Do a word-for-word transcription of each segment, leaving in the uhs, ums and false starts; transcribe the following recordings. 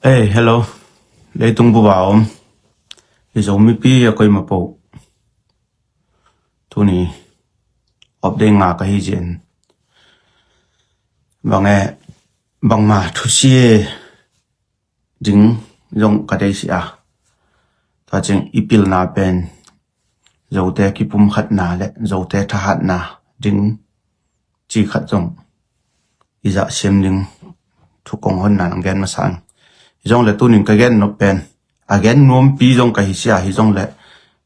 Ei, hello. Leitung bup a om i Zomipi a koima po, tuni update nga ka hi zin. Bang e, bangma thusia ding zong ka deih si a, tua ciang i pilna pen Zote kipumkhatna le Zote thahatna ding ci khat zong i zah siam ding thu kong honna nang gen masa ang. Hi zong le tunin ka gen nop pen a gen nuampi zong ka hi sia, hi zong le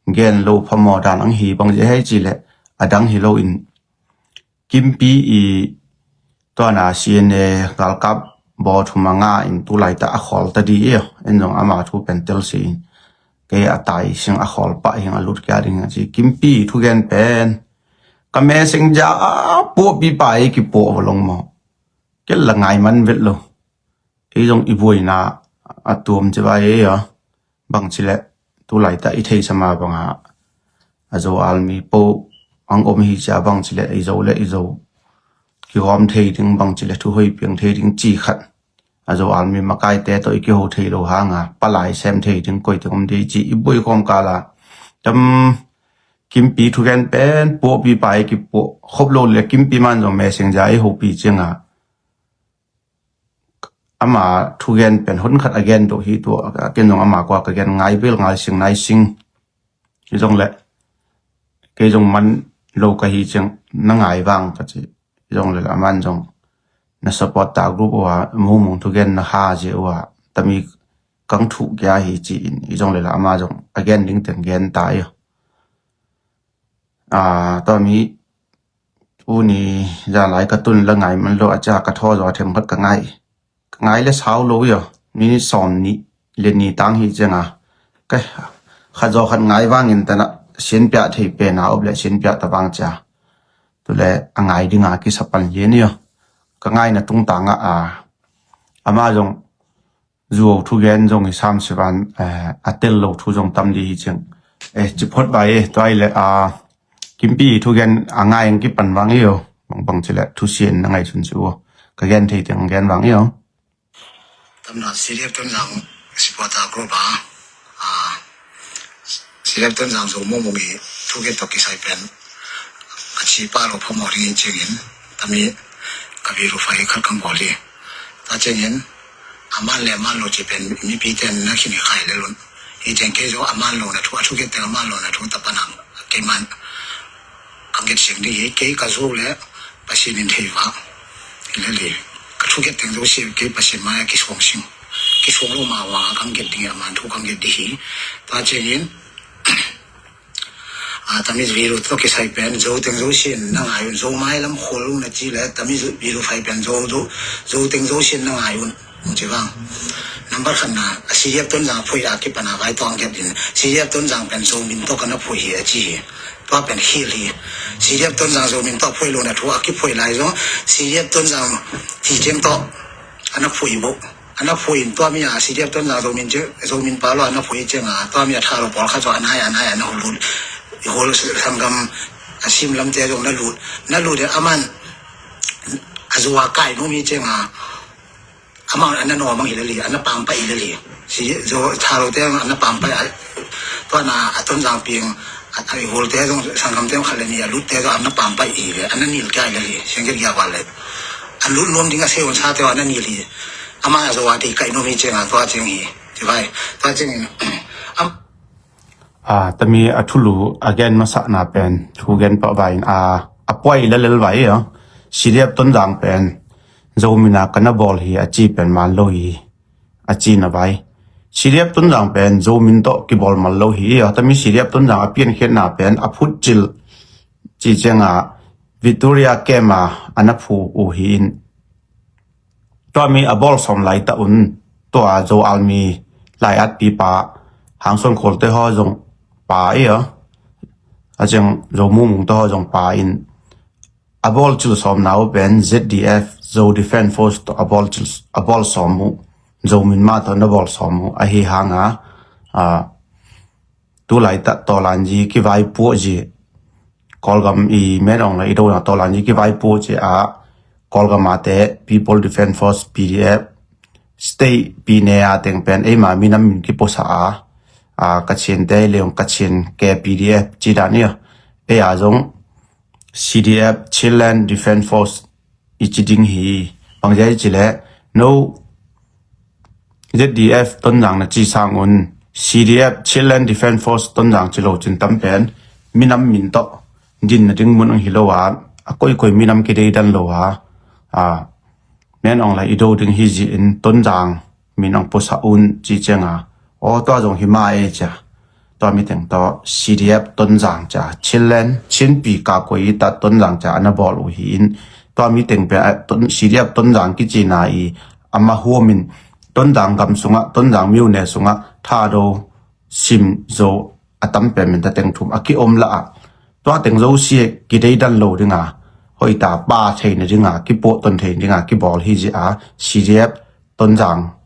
gen lo phamawh dan ang hi bang zia hei ci le a dang hi lo in, Kimpi i tuana C N A galkap baw thum a nga in tu laita a khawl ta di i, en zong ama thu pen tel si in, kei a tai sing a khawl pah hing a lut kia ding a ci. Kimpi i thugen pen ka messenger a puahpi pa i kipuah va long maw, kel la ngai man vet lo. Ei zong i buaina a tuam ci vai ei a, bang ci le tu laita i theisa ma banga a Zo Army po ang om hi cia, bang ci le i Zo le i Zo kihawm thei ding, bang ci le thuhoi piang thei ding ci khat, a Zo Army makaite tawh i kiho thei lo hanga palai sem thei ding koite om di ci i buai khawm kala tam. Kimpi thugen pen puahpi pa i kipuah khop lo le Kimpi man zong messenger i hopi cianga ama thugen pen hun khat a gen dawh hi tua, a ken zong ama kua ka gen ngai bel ngai sing nai sing. Hi zong le kei zong man lo ka hi ciang na ngai vang ka ci. Hi zong le aman zong na support ta group ua mumung thugen na ha zia ua tami kang thuh kia hi ci in, hi zong le ama zong a gen ding teng gen ta i. A, tawmi tuni zan lai ka tun la ngai man lo a cia ka thaw zaw a them khat ka ngai. Ka ngai le sau lo i aw, minit sawm nih le ni tang hi cianga ka khat zaw khat ngai vangin tana sinpiah thei pena op le sinpiah ta vang cia. Tule a ngai dinga kisa pan lian i aw. Ka ngaina tungtanga a, ama zong zuau thugen zong i sam sivan, eh, a tel lo thu zong tam di hi ciang. Eh, ci phot bai e, tua i le a Kimpi thugen a ngai ang kipan vang i aw. Bang bang ci le thusian na ngai sun ci ua ka gen thei teng gen vang i aw. Tamna C D F Tonzang supporter group a, a, C D F Tonzang Zo Mung Mung i thugen tawh kisai pen a ci pa lo phamawh ding i ciangin tami ka verify khat kang bawl hi. Ta ciangin a man le a man lo ci pen mipi ten na khin i khai le lun. Hi ciang kei zo a man lo na thu, a thugen teng a man lo na thu ta panang kei man kang gen siang ding hi, kei ka zo le Pasian in thei va. Hi le li. Ka thugen teng zo si kei Pasian mai a kisuang sing. Kisuang lo ma wa kang gen ding a man thu kang gen ding hi. Ta ciangin a, tami video tawh kisai pen Zo teng Zo sin na ngai un, Zo mai lam khol lo na ci le tami video fai pen Zo, Zo, Zo teng Zo sin na ngai un. Ci vang. Number khat na, a C D F Tonzang phui a kipana vai tawng kep din. C D F Tonzang pen Zo min tawh ka na phui hi a ci hi. Tua pen khil hi. C D F Tonzang Zo min tawh phui lo na thu a kiphui lai zong C D F Tonzang ti cem tawh a na phui bo. A na phui in tua mi a C D F Tonzang Zo min ce, Zo min pa lo a na phui cianga tua mi a tha lo pawl khat zo a nai a nai a na hu lut. I hol sanggam a sim lamte zong na lut. Na lut in a man a zo a kai no mi cianga a man a na no a mang hi le li, a na pang pa i le li. Si zo tha lo te a na pang pa a, tua na a Tonzang piang a, a i hol te zong sanggam te zong khat le ni a lut te zong a na pang pa i le, a na nil kai le li. Siang ke gia val le. A lut nuam ding a se un sa te a na nil hi. Ama a zo a te kai no mi cianga tua ciang hi. Ci vai. Tua ciangin am A, tami a thulu a gen masakna pen thu gen pah vai in a, a puai lelel vai a, C D F Tonzang pen Zo min a ka na bawl hi a ci pen man lo hi a ci na vai. C D F Tonzang pen Zo min tawh kibawl man lo hi a, tami C D F Tonzang a piankhiatna pen a phutcil ci cianga Victoria camp a a na phu uh hi in. Tua mi a bawl sawm laita un tua Zo Army lai-at pipa Hang Suan Khual te haw zong pa i a, a ciang Zo Mung Mung te haw zong pa in a bawl cil sawmna uh pen Z D F, Zo Defense Force tawh a bawl cil, a bawl sawm uh, Zo min ma tawh na bawl sawm uh ahi hanga, a, tu laita tawlanzi kivaipuah zi, Kawlgam i medong la i dona tawlanzi kivaipuah zi a, Kawlgam a te People Defense Force, P D F, state pi ne a teng pen eima minam min kipuasa a, a Kachin te leong Kachin K P D F ci dan ia, ei a zong C D F, Chinland Defense Force i ci ding hi. Bang zia i ci le no Z D F Tonzang na ci sang un C D F, Chinland Defense Force Tonzang ci lo cin tam pen minam min tawh din na ding mun ang hi lo a, a koikoi minam kideidan lo a, a men ong lai i do ding hi zi in Tonzang min ang puasa un ci cianga, aw tua zong hi ma e cia. Tua mi teng tawh C D F Tonzang cia, Chinland, Chinpi Kakoi Tat Tonzang cia ana bawl uh hi in, tua mi teng pen C D F Tonzang kicina i ama huamin Tonzang gam sungah, Tonzang miune sungah Thado, Sim, Zo a tam pen min ta teng thum a kiom la ah, tua teng zosia kideidan lo dinga, hoita pa theina dinga, kipuahton theina dinga kibawl hi zi a, C D F Tonzang,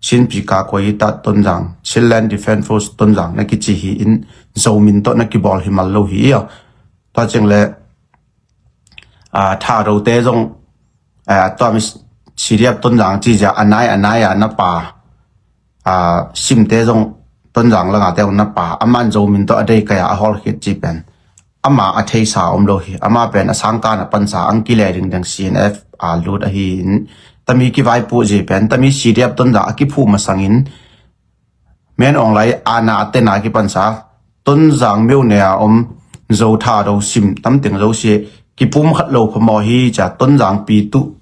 Chinpi Kakoi Tat Tonzang, Chinland Defense Force Tonzang na kici hi in, Zo min tawh na kibawl hi mal lo hi ia. Tua ciang le a Thado te zong, a tua mi C D F Tonzang ci zia a nai a nai a na pa, a Sim te zong Tonzang langa te zong na pa, aman Zo min tawh a dei kai a a hawl khit ci pen ama a theisa om lo hi. Ama pen a sangkan a pansa ang kile dingdeng C N F a lut ahi in, tami kivaipuh zi pen tami C D F Tonzang a kiphuh masangin men ong lai ana a tena kipansa Tonzang miune a om Zo, Thado, Sim tam teng zosia kipum khat lo phamawh hi cia, Tonzang pitu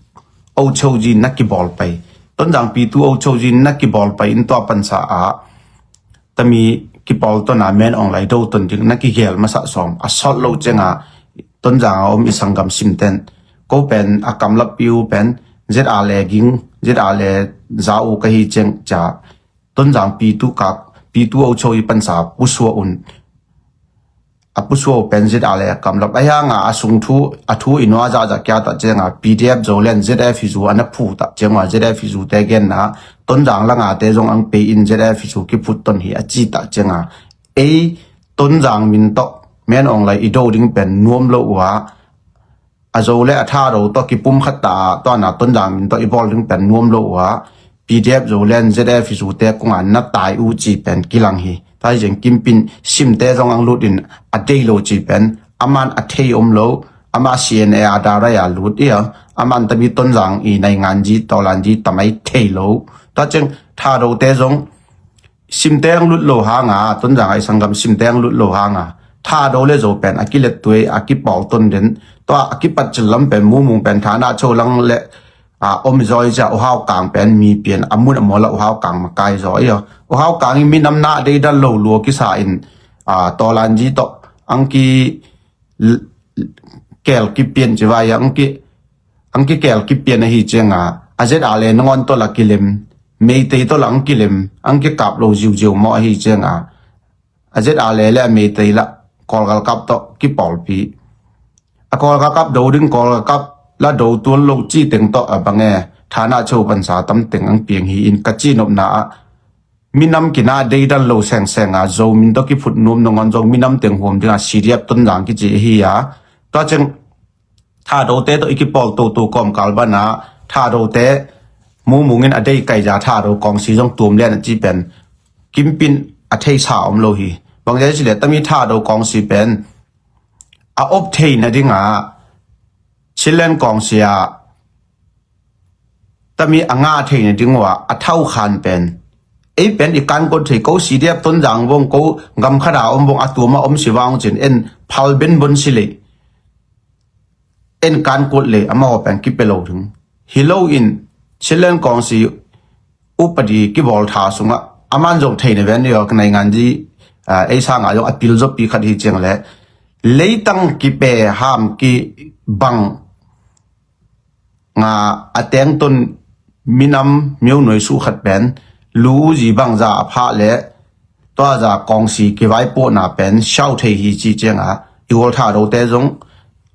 ochozin na kibawl pai, Tonzang pitu ochozin na kibawl pai in tua pansa a tami kipawltona men ong lai do ton ding na kigel masa sawm a sawt lo cianga, Tonzang a om i sanggam Sim ten ko pen a kamlap piu pen Z R le ging, Z R le za u ka hi ciang cia, Tonzang pitu kak, pitu ocho i pansa pusuah un. A pusuah uh pen Z R le a kamlap a hianga a sung thu, a thu i nua zahzah kia tah cianga P D F Zoland Z F hi zu a na phu tah cianga Z F hi zu te genna Tonzang langa te zong ang pei in Z F hi zu kiphut ton hi a ci tah cianga, ei Tonzang min tawh men ong lai i do ding pen nuam lo uh a, a Zo le a Thado tawh kipum khat ta a, tua na Tonzang min tawh i bawl ding pen nuam lo uh a, P D F Zoland Z F hi zu te kunga na tai uh ci pen kilang hi. Tua hi zeng kimpin Sim te zong ang lut in a dei lo ci pen aman a thei om lo, ama C N A a darai a lut ia, aman tami Tonzang i naingan zi tawlan zi tamai thei lo. Tua ciang Thado te zong Sim te ang lut lo hanga, Tonzang a i sanggam Sim te ang lut lo hanga, Thado le Zo pen a kilet tuai a kipawl ton den, tua a kipat cil lam pen Mumung pen Thana Cho lang le a om zoi cia U Hau Kang pen mi pian a mun a mawl a U Hau Kang makai zaw ia. U Hau Kang i minam na deidan lo lua kisa in, a tawlan zi tawh ang ki kel kipian ci vai ang ki, ang ki kel kipian ahi cianga, a Z R le nangawn tawh la kilem, Meitei tawh la ang kilem, ang kikap lo ziuziu maw ahi cianga, a Z R le le a Meitei la Kawlgalkap tawh kipawlpi. A Kawlgalkap do ding Kawlgalkap la do tuan lo ci teng tawh a bange Thana Cho pansa tam teng ang piang hi in ka ci nopna ah, minam kina deidan lo sengsenga Zo min tawh kiphut nuam nangawn zong minam teng huam dinga C D F Tonzang kici ahi a. Tua ciang Thado te tawh i kipawl toto kawmkal bana Thado te Mumung in a dei kai za Thado kawngsi zong tuam lian a ci pen kimpin a theisa om lo hi. Bang zia ci le tami Thado kawngsi pen a op theina dinga Chinland kawngsi a tami a nga theina ding uh a a thau khan pen ei pen i kankot thei ko C D F Tonzang vong ko gam khada om vong a tuama om si vang cin en phal ben bon si lei en kankot lei amaho pen kipe lo ding. Hi lo in Chinland kawngsi upadi kibawl tha sungah aman zong theina ven ni aw ka naingan zi ei sanga zong a pil zoppi khat hi ciang le leitang kipe ham kibang nga a tengton minam mionuai suh khat pen lu zi bangza a phah le tua za kawngsi kivaipuahna pen siau thei hi ci cianga i hual Thado te zong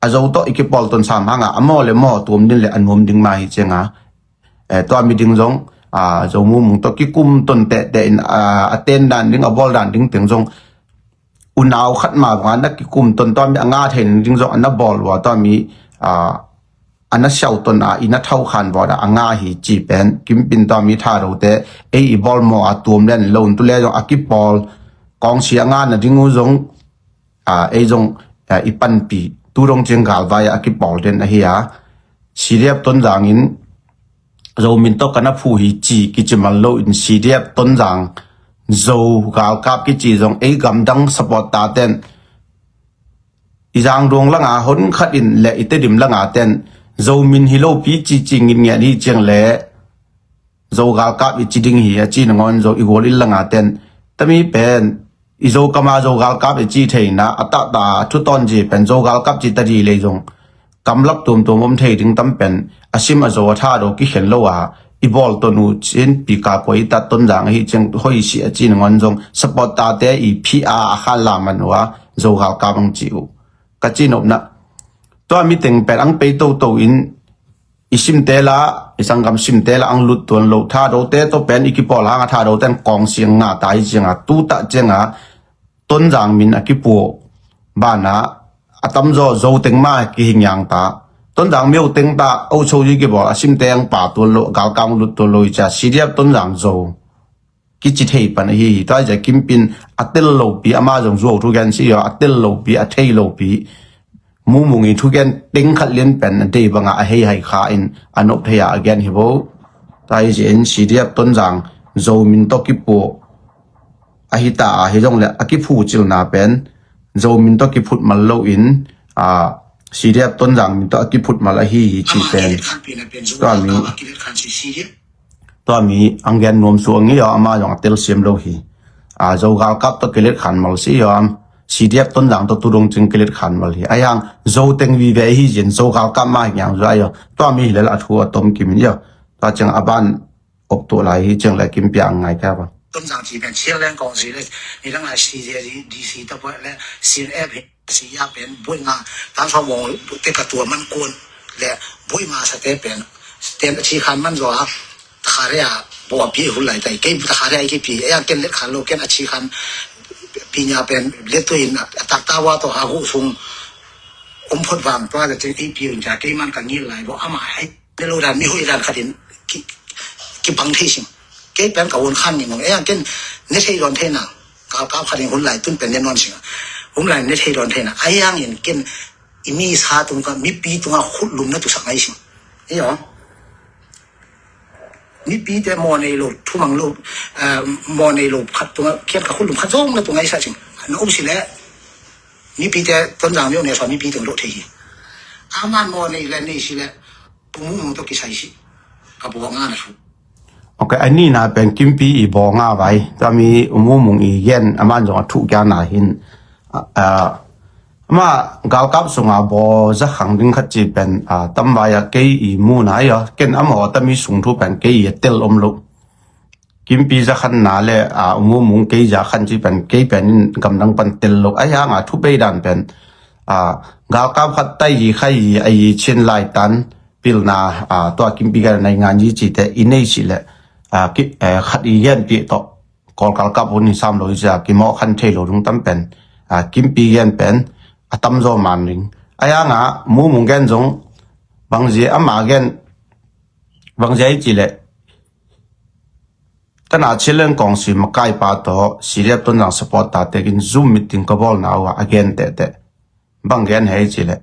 a Zo tawh i kipawl ton sam hanga a maw le maw tuam din le a nuam ding ma hi cianga, eh, tua mi ding zong a Zo Mumung tawh kikum ton tehteh in a ten dan ding a bawl dan ding teng zong unau khat ma banga na kikum ton tua mi a nga thei ding zong a na bawl ua tua mi a a na siauton a i na thau khan vawt a a nga hi ci pen Kimpin tua mi thadote ei i bawl maw a tuam lian lo tu le zong a kipawl kawngsi a nga na ding uh zong a ei zong a i panpih tu dong ciang galvai a kipawl den ahi a. CDF Tonzang in Zo min tawh ka na phu hi ci kici mal lo in CDF Tonzang Zo galkap kici zong ei gamdang support taten i Zangduang langa hon khat in le i Tedim langa ten Zo min hi lo pi ci ci ngin ngian hi ciang le Zo galkap i ci ding hi a ci nangawn Zo i gual in langa ten tami pen i Zo kama Zo galkap i ci theina a tahta a thu tawn ci pen Zo galkap ci ta di lei zong kamlap tuamtuam om thei ding tam pen a sim a zo a tha do kikhen lo a i bawl ton uh cin pi ka kua i tat Tonzang ahi ciang hoi si a ci nangawn zong support tate i phi a a khan la man uh a Zo galkap ang ci uh ka ci nopna. Tua mi teng pen ang pei toto in i simte la i sanggam simte la ang lut tuan lo thadote to pen i kipawl hanga thadote an kawng siang nga ta i cianga tuta cianga Tonzang min a kipuah bana a tamzaw Zo teng ma kihingyang ta Tonzang mio teng ta ocho i kibawl a simte ang pa tuan lo galkang lut tuan lo i cia CDF Tonzang Zo kici thei pan ahi hi. Tua i cia Kimpin a tel lopi ama zong zuau thugen si a tel lopi a thei lopi mumung i thugen teng khat lian pen a dei banga a hei hai kha in a nop thei a a gen hi bo. Tua i cia in CDF Tonzang Zo min tawh kipuah ahi ta a hi zong le a kiphu cilna pen Zo min tawh kiphut mal lo in a CDF Tonzang min tawh a kiphut mal ahi hi ci pen tua mi tua mi ang gen nuam suang hi aw ama zong a tel siam lo hi. A Zo galkap tawh kilet khan mal si aw am CDF Tonzang tawh tudong cing kilet khan mal hi a yang Zo teng vive hi zin Zo galkap ma hi ngiang zu ayo tua mi hi le la a thu a tom kim in ayo tua ciang a ban op tuah lai hi ciang le kim piang ngai ka ba. Tonzang ci pen Chiang Leng kawng si le ni dang lai CDC ta pua le CNF hi. Si ya pen bui nga tan so mo te ka tua man kun le bui nga sa te pen ten a chi khan man zo a thare a bo a pi hul lai tai ke thare a ki pi ya ken le khan lo ken a chi khan pi nya pen le tu in a tak ta wa to ha hu sung um phot vang to a te i pi un cha ke man ka ngil lai bo ama hai ne lo dan mi hui dan khatin ki ki pang thei sing ke pen ka won khan ni mo e ang ken ne thei don thei na ka ka khatin hun lai tun pen ne non sing hun lai ne thei don thei na ai ang in ken i mi sa tung ka mi pi tung a khut lum na tu sak ngai sing e yo mi pi te mo nei lo thu mang lo mo nei lo khat tung a kian ka khut lum khat zong na tu ngai sa sing na um si le mi pi te Tonzang mi ne so mi pi tung lo thei hi a man mo nei le nei si le Umumung tawh kisai si ka baw nga na thu. Ok, a nihna pen Kimpi i baw nga vai tami Umumung i gen a man zong a thu kia na hin ama galkap sunga baw za khang ding khat ci pen tam vai a kei i mu na ia ken amaw tami sung thu pen kei i a tel om lo. Kimpi za khanna le Umumung kei za khan ci pen kei pen in gamdang pan tel lo a hianga thu pei dan pen galkap khat tai i khai i a i chin lai tan pilna tua Kimpi gan nai ngan i ci te i nei si le khat i gen pi to kol galkap hun i sam lo i cia kimawh khan thei lo dung tam pen Kimpi gen pen a tam zaw man ring a hianga Umumung gen zong bangzia ama gen bangzia i ci le Tana Chilen kawngsi makaipa tawh C D F Tonzang supporter tekin Zoom meeting ka bawlna uh a a gen tehteh bang gen hei cileh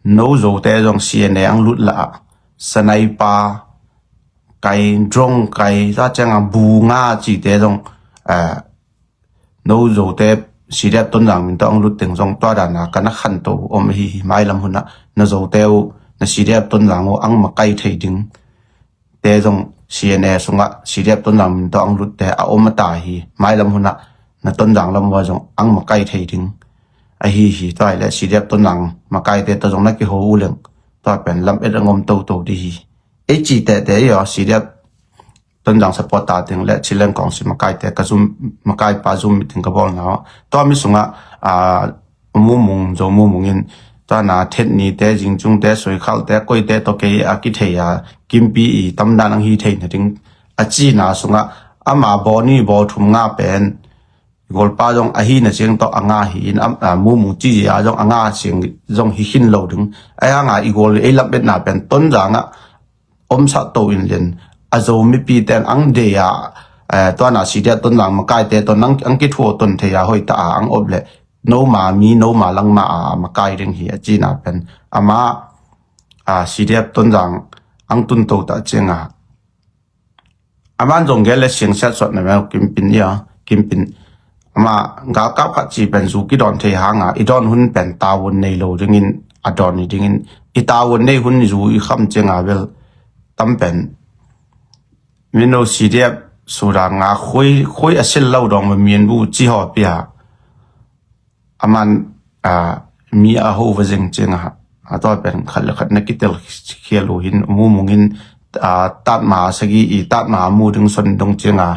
no Zote zong C N A ang lut lah a sanaipa kai drong kai za cianga bu nga cite zong no Zote C D F Tonzang min tawh ang lut teng zong tua dana ka na khanto om hi mailam hunah na Zote uh na C D F Tonzang uh ang makai thei ding te zong C N A sungah C D F Tonzang min tawh ang lutte a om a ta hi. Mailam hunah na Tonzang lam uh a zong ang makai thei ding ahi hi. Tua hileh C D F Tonzang makaite tawh zong na kiho uh leng tua pen lam et ang om toto dih hi. Ei ci tehte i aw C D F Tonzang supporter teng le Chilen kawngsi makaite ka zum makaipa zum meeting ka bawlna aw tua mi sungah Umumung Zo Mumung in tuana thetnite zingcungte suikhalte koite tawh kei a kithei a Kimpi i tamdan ang hi thei nading a cina sungah ama bawni baw thum nga pen I golpa zong ahi na ciang tawh a nga hi in, a, a, Mumung ci zia zong a nga ciang zong hi khin lo ding. Ahi hanga i gol ei lam etna pen Tonzang ah omsah to in lian a Zo mipi ten ang dei a, eh, tuana C D F Tonzang makaite ton ang, ang kithuaw ton thei a hoih ta a ang op leh noma mi noma langma a makai ding hi a cina pen ama, a, C D F Tonzang ang tun to ta cianga aman zong gel le siangsiat suat na mel kimpin ia kimpin ama galkap khat ci pen zu kidawn thei hanga i dawn hun pen tawun nei lo dingin a dawn hi dingin i tawun nei hun zu i kham cianga bel tam pen mino C D F sura nga khui khui a sil lo dong ma mien bu ci ho pia aman, a, mi a ho va zeng cianga a tua pen khat le khat na kitel khial uh hin Mumung in, a, tatma sagi i tatma mu ding son dong cianga,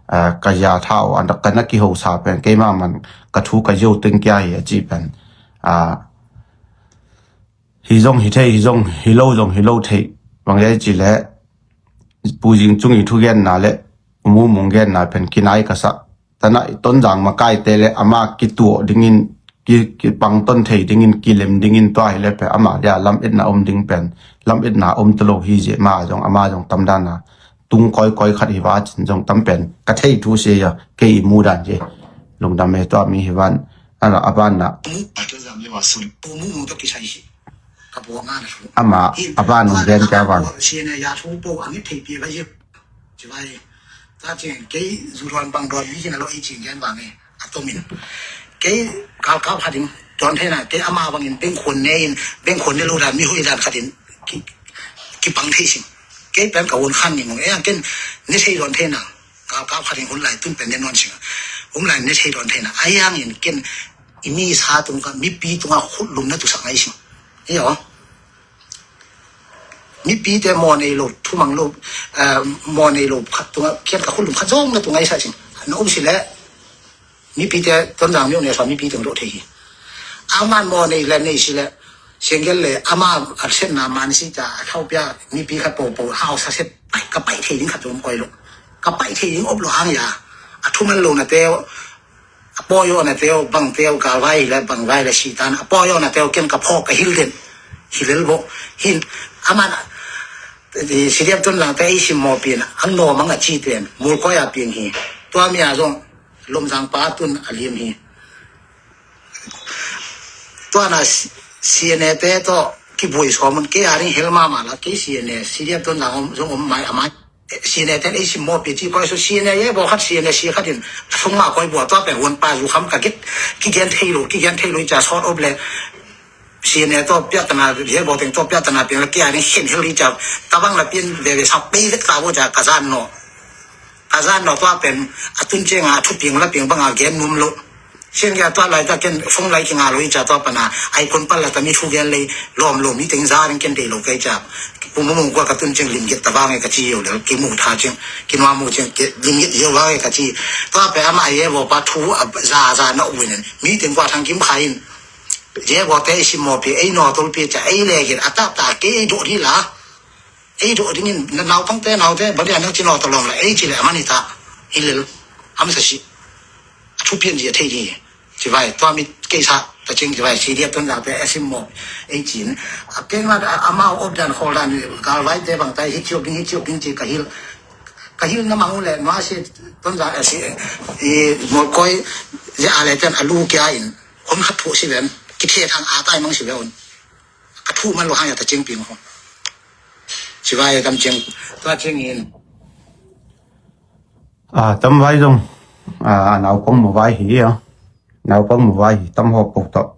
a, ka ya thau an ka na kihosa pen keima man ka thu ka yo teng kia hi a ci pen, a, hi zong hi thei hi zong hi lo zong hi lo thei bang yai ci le Pu Zing Cung i thugenna le Mumung genna pen kinai ka sa. Tana i Tonzang makaite le ama kituah dingin ki, kipang ton thei dingin kilem dingin tua hi le pen ama dia lam etna om ding pen lam etna om talo hi zia ma zong ama zong tamdana tung koi koi khat hi va cin zong tam pen ka thei thu sia ia kei i mu dan hi lungdam e tua mi hi van ala a ban na. Mu a tel zam le wa sun. Pu Mumung to kisai hi. Ka buang a na sun. Ama a ban nung gen ka bang. Sia ne ya thu po ang i thei pia ba hi. Ci vai. Ta cing kei zu ruan bang ruan mi hi na lo i cing gen bang e. A tomin. Kei kal kau ha ding. Tuan thei na kei ama bangin beng khun ne in beng khun ne lo dan mi hui dan khat in. Ki, kipang thei sing. Kei pen ka won khan ni mong e ang ken ne thei tuan thei na. Kau kau khat in hun lai tun pen ne nuan sing. Um lai ne thei tuan thei na. Ai ang in ken i mi sa tung ka mipi tung a khut lum na tu sak ngai sing. Iyo. Mipite maw nei lo, thumang lo, eh, maw nei lo khat tung a, khian ka khut lum khat zong na tung ngai sa sing. Na um si le, mipite Tonzang mi um ne sa mipi tung lo thei hi. Aman maw nei le nei si le, Siangel le ama a setna man si ta a thau pia mipi khat po po hau sa set pai ka pai thei ding khat zong koi lo. Ka pai thei ding op lo hang ya. A thuman lo na teo. A pawi aw na teo bang teo galvai le bangvai le sitan a pawi aw na teo ken ka phawk ka hil den. Hilel bo hin aman a, eh, C D F Tonzang te ei sim maw pin ang no mang a chi ten mul koi a pin hi. Tua mi a zong lom zang pa tun a lim hi. Tua na C N A te to kibui so mun ke a ring hel ma ma la ke C N A C D F Tonzang zong om mai a mai. C N A ten ei sim maw pi ci koi su C N A ye bo khat C N A si khat in a sung ma koi bua tua pen won pa zu kham ka git ki gen thei lo ki gen thei lo i ca sort of le C N A to pia tana ye bo teng to pia tana pia la kia ni khen hel i ca tabang la pin be be sa pei vet ka bo ca ka zan no ka zan no tua pen a tun chenga thu piang la piang banga gen num lo. Sian kia tua lai ta ken phone lai kinga lo i ca tua pana ai kun pal la ta mi thu gen lei lom lom mi teng za ring ken dei lo kai ca. Pu Mumung kua ka tun cheng lim get ta vang e ka ci yo le ki mu tha cheng ki nua mu cheng ke lim get yo vang e ka ci. Tua pe ama ai e vo pa thu a za za na u nen mi teng kua thang kim kha in. Je vo te si mo pi ei no tol pi ca ei le get a ta ta ke do ri la. Ei do dingin na naupang te nau te bali anang ci no ta lom la ei ci le amani ta. Hilel am sa si. A thu pian zia thei ni. Ci vai tua mi kei sa ta cing ci vai C D F Tonzang te a sim maw ei cin a kei ma a mau op dan khol dan galvai te bang tai hi ciok ding hi ciok ding ci ka hil ka hil na mang le ma si Tonzang a si i mol koi zia a le ten a lu kia in hon khat thu si ven ki the thang a tai mang si ve un ka thu man lo hang ya ta cing ping ho ci vai kam cing tua cing in. A tam vai zong a naupang mu vai hi a naupang mu vai hi tam hawk pok tawh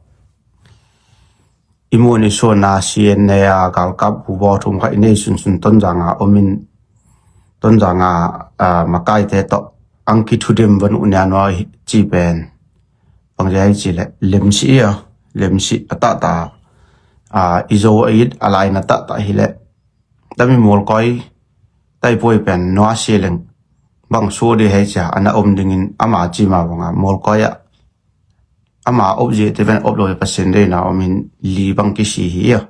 i mun i suan a C N A a galkap hu baw thum kha i nei sunsun Tonzang a omin Tonzang a makaite tawh ang ki thudem van uh nia nua ci pen bang zia hi ci le lemsi ia lemsi a tahta a i zo a it a laina tahta hi le tami mual koi tai puai pen nua si leng bang suah dih hei cia ana om dingin ama cima banga mual koi ah ama op zia te ven op lo pasin dei na omin li bang kisi hi ia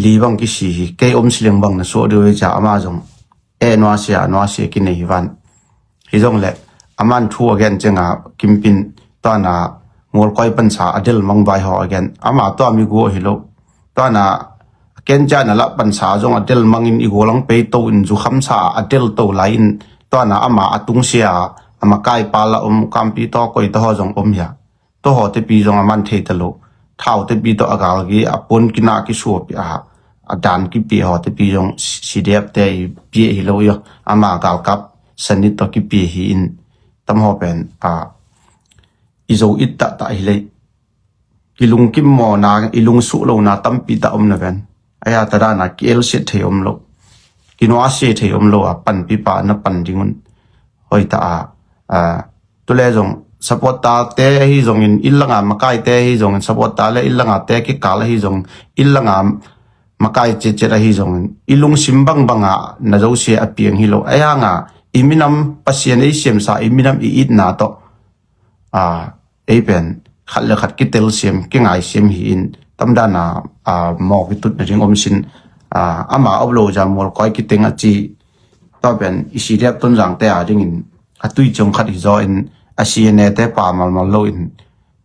li bang kisi hi kei om si leng bang na suah dih hei cia ama zong e nua sia nua sia kinei hi van hi zong le Aman thu a gen cianga Kimpin tuana Mualkuai pansa a del mang vai haw a gen. Ama tua mi gua hi lo. Tuana kencia na lah pansa zong a del mangin i gualang pei to in zukhamsa a del to lai in tuana ama a tungsia a makai pa la om kampi taw koi taw haw zong om hia. Taw haw tepi zong a man thei ta lo. Thau tepi taw a galgi a pon kina kisuapi a a dan kipi haw tepi zong C D F te i pi hi lo i aw. Ama galkap sanit taw kipi hi in tam haw pen a i zo it tahtah hi lei. Kilungkim mawna, i lungsuh lona tampi tah om na ven. Aya ta dana ki-elsiat thei om lo. Kinuasia thei om lo a panpipa na pan dingun. Hoi ta a, a, tule zong supporter te ahi zongin, illanga makai te ahi zongin, supporter le illanga te kikal ahi zongin, illanga makai cetcet ahi zongin, i lungsim bangbanga na zosia a piang hi lo. Ahi hanga i minam Pasian ei siamsa i minam i itna tawh a, ei pen khat le khat kitelsiam kingaisiam hi in tamdana a, mawk i tutna ding om sin a, ama op lo za Mualkuai kiteng a ci. Tua pen i C D F Tonzang te a dingin a tui ciong khat hi zaw in a C N A te pa malmal lo in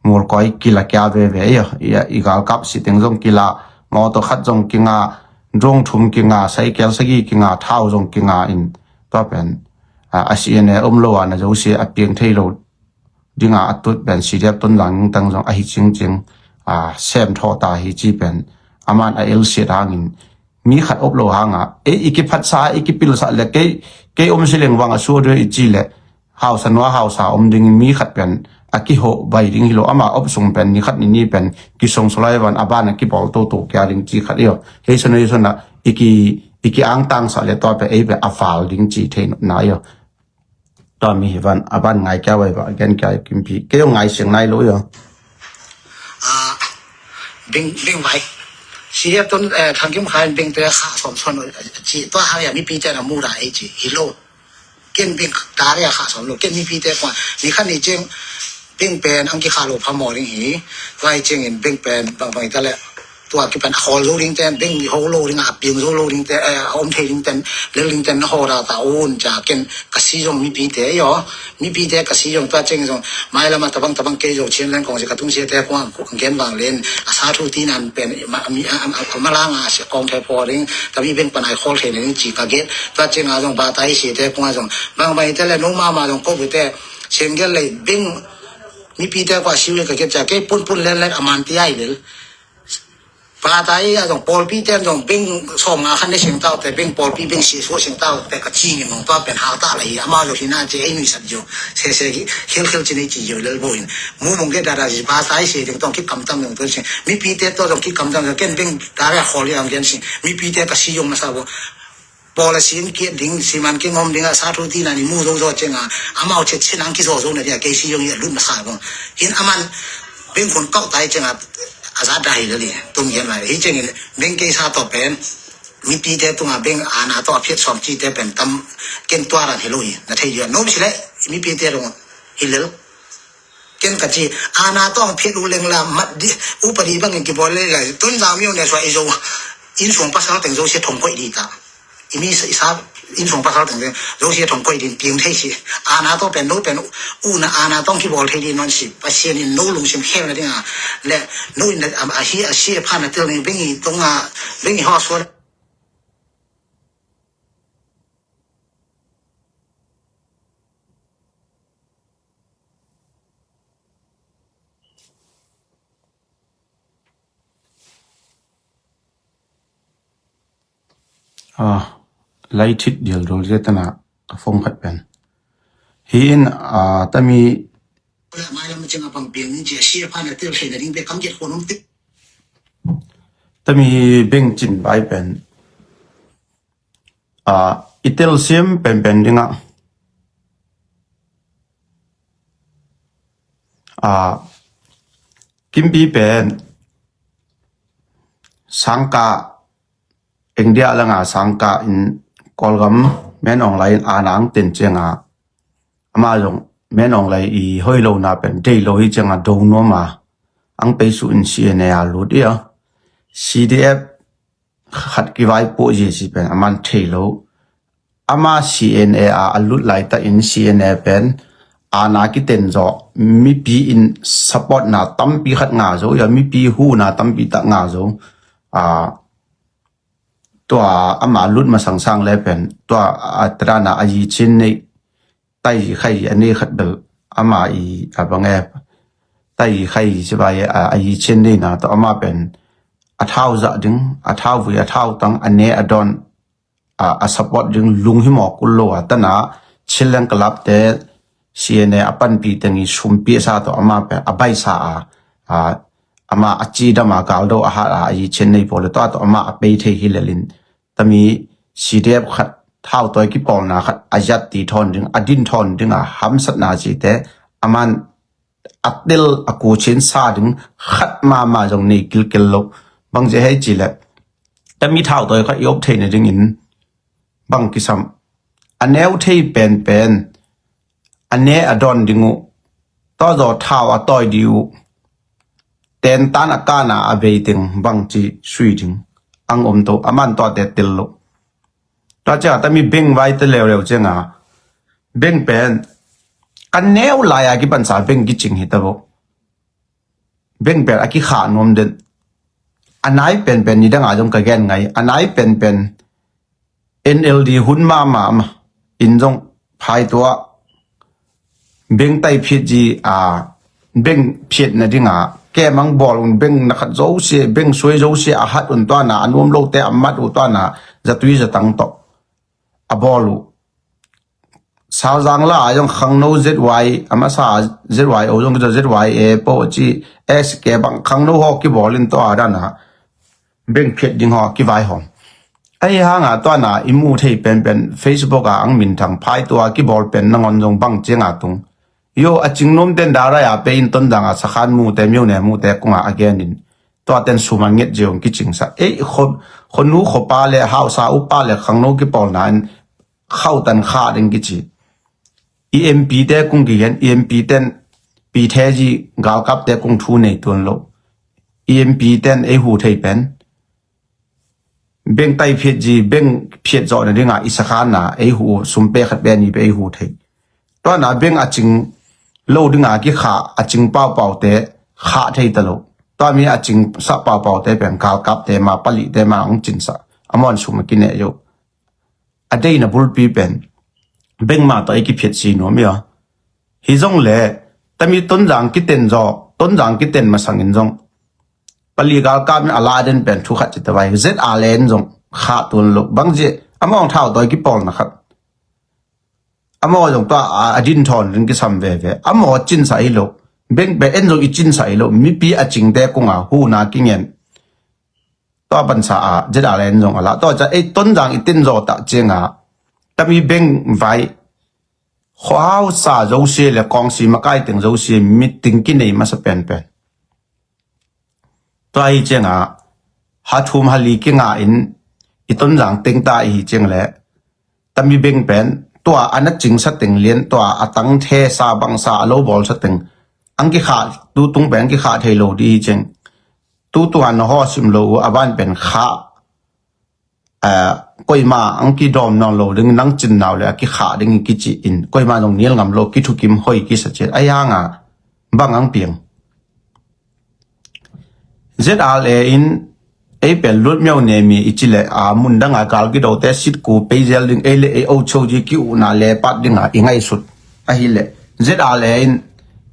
Mualkuai kila kia veve i, i, i galkap siteng zong kila, mawtaw khat zong kinga, drone thum kinga, saikel sagi kinga, thau zong kinga in tua pen a, a C N A om lo a na zosia a piang thei lo dinga a tut pen C D F Tonzang tang zong ahi cingcing a, sem thaw ta hi ci pen aman a elsiat hangin mi khat op lo hanga ei i kiphatsa i kipilsa le kei, kei om sileng vang a suaduai i ci le hausa nua hausa om dingin mi khat pen a kihawh vai ding hi lo. Ama op sung pen ni khat ni ni pen kisong sulai van a ban a kibawl toto kia ding ci khat i aw. Hei sona hei sona i ki, i ki angtangsa le tua pen ei pen a fal ding ci thei na i aw. Tua mi hi van a ban ngai kia vai va gen kia Kimpi kei aw ngai siang nai lo i aw. Bing, bing vai. Si ya tun, eh, Thang Kim Khai bing te kha som son, eh, ci, tua hang ya mipi te na mu da ei ci, hi lo. Ken bing ta ya kha som lo, ken mipi te kwa, ni khan ni ceng, bing pen ang ki kha lo pha mo ring hi, vai ceng in bing pen, bang bang ta le, tua ki pen a hol zo ring ten, bing mi ho lo ring, a piang zo lo ring ten, eh, a om thei ring ten, lel ring ten, na ho da ta un, ca ken, ka si zong mipi te yo, mipi te ka si zong tua ceng zong, mai lama tabang tabang kei zong chin leng kong si ka tung si te kuang, kuang gen bang len, a sa thu ti nan pen, ma, mi, a, a, a, ma la nga si kong te po ring, ta mi beng pan ai khol te ning ci ka gen, tua ceng a zong ba tai si te kuang zong, bang bai te le no ma ma zong ko bu te, seng gel le beng, mipi te kua si le ka gen ca kei pun pun len len a man ti ai lel. Pata i a zong pawlpi ten zong beng sawm nga khan ne sing tau te, beng pawlpi beng si suah sing tau te ka ci ngin nong tua pen hau ta la hi, ama zong hi na ci ei nui sat zong se se ki khil khil ci nei ci zong lel bo in mu mong ke da da si pata i si ding tong ki kam tam zong tun sing mipi te to zong ki kam tam zong ken beng ta re khol i ang gen sing mipi te ka si zong na sa bo. Pawl a sin kiat ding, siman kingom ding a sa thu ti na ni mu zo zo ceng a, amau chet chin ang kizo zo na dia, kei si yong i a lut na sa bong. Hin aman, beng khun kau tai ceng a, a za dai le li, tum yen lai. Hi ceng in, beng kei sa to pen, mipi te tung a beng ana to a phiat som ci te pen tam, ken tua ran hi lo hi, na thei dia. Nom si le, mipi te rong, hi lel. Ken ka ci, ana to a phiat u leng la, mat di, upadi bang in ki bol le lai, tun za miu ne swa i zo, in suang pasal teng zo si thong koi di ta. I mi sa, i sa, in sung pasal teng teng, zo sia thong koi din piang thei si. Ana to pen, no pen, u na ana tong ki bol thei din non si. Pasian in no lungsim khel na ding a. Le, no in a, a hi, a si, a phan a tel ni, beng i tong a, beng i ho suan. A, lai thit dial dol zia tana ka phone khat pen. Hi in, a, tami. Mai lam ceng a pang piang in cia sia phan a tel thei na ding be kam get khon om tik. Tami beng cin bai pen. A, i tel siam pen pen ding a. A, Kimpi pen. Sangka India langa sangka in Kawlgam menawng lai in ana ang ten cianga ama zong menawng lai i hoih lo na pen dei lo hi cianga do nuam a ang peisu in C N A a lut i a C D F khat kivaipuah zia si pen aman thei lo. Ama C N A a a lut laita in C N A pen aana kiten zaw, mipi in supportna tampi khat ngah zo, ia mipi huhna tampi tak ngah zo. Aa, tua ama lut masang sang le pen tua a tadana a yichin nei, tai khai a nei khat bel ama i a bange tai khai si vai a, a yichin nei na tua ama pen a thau zah ding, a thau vui, a thau tang, a ne a dawn, a, a support ding lunghimawk kul lo a tana Chinland Club te, C N A a panpi teng i sumpi a sa tawh ama pen a baisa a, a, ama a cidam a galdo a hat a, a yichin nei pawl le tawh a tawh ama a pei thei hi lelin tami C D F khat thautawi kipawlna khat a zat ti thawn ding, a din thawn ding a hamsatna cite aman a tel a kuchin sa ding khat mahmah zong nei kilkel lo. Bang zia hei ci le tami thautawi khat i op theihna dingin bang kisam, a neu thei penpen, a ne a dawn ding uh, tua zaw thau a tawi dih uh, tentan a kana a bei teng bang ci sui ding ang om to, aman tuate tel lo. Tua ciang a tami beng vai te leuleu cianga beng pen a neu lai a kipansa beng kicing hi ta bo. Beng pen a kikhah nuam den. A nai penpen nidanga zong ka gen ngai, a nai penpen N L D hun mahmah ma in zong phaitua beng tai phiat zi a, beng phiatna dinga kemang bawl un, beng na khat zosia, beng suai zosia a hat un tuana, a nuam lote a mat uh tuana, zatui zatang tawh a bawl uh. Salzang la a zong khangno Z Y, a masa Z Y O zong kizo Z Y A po ci, S K bang khangno haw kibawl in tua dana beng phiat ding haw kivaihawm. Ahi hanga tuana i mu thei penpen Facebook a ang minthang phaitua kibawl pen nangon zong bang cianga tung. Yo a cing nuam ten darai a pe in Tonzang a sakhan mute, miune mute kunga a genin tuaten sum a nget ziong kicingsa. Ei, kho, khonu khopa le hausa upa le khangno kipawlna in khautan kha ding kici. I M P te kung kigen, I M P ten pi the zi galkap te kung thu nei tuan lo. I M P ten ei hu thei pen beng tai phiat zi, beng phiat zawhna dinga i sakhanna ei hu, sumpe khat pe ni pe ei hu thei. Tuana beng a cing lo dinga kikha, a cing paupau te kha thei ta lo. Tua mi a cing sa paupau te pen galkap te ma, pali te ma ang cinsa. A mon sum a kine yo. A deina bulpi pen bengmah tawh ei kiphiat si nuam ia. Hi zong le tami Tonzang kiten zaw, Tonzang kiten masangin zong pali galkap in a la den pen thu khat ci ta vai. Z R L A in zong khah tuan lo. Bang zia amawng thau tawi kipawlna khat. Amaw zong tua a, a din thawn ring kisam veve. Amaw cinsa hi lo. Beng pen en zong i cinsa hi lo. Mipi a cingte kunga huna kingen. Tua pansa a Z R L A in zong a la. Tua ca ei Tonzang i tin zaw tak cianga tami beng vai khuahausa zosia le kawngsi makai teng zosia meeting kinei masa penpen. Tua hi cianga ha thum ha li kinga in i Tonzang teng ta i hi ciang le tami beng pen tua a na cingsa teng lian, tua a tang thesa bangsa a lo bawlsa teng ang kikhah, tutung pen ang kikhah thei lo di hi ciang. Tutunga na haw sim lo uh a ban pen khah, eh, koima ang kidawm nawn lo ding, nang cinnau le a kikhah ding i kici in koima zong nial ngam lo, kithukim hoi kisa ciat. A ianga bang ang piang. Z R L A in ei pen lut miau nemi i ci le a mun danga gal kidote sitku peizel ding, ei le ei ocho ji ki-uhna le pat dinga i ngaihsut. Ahile Z R L A in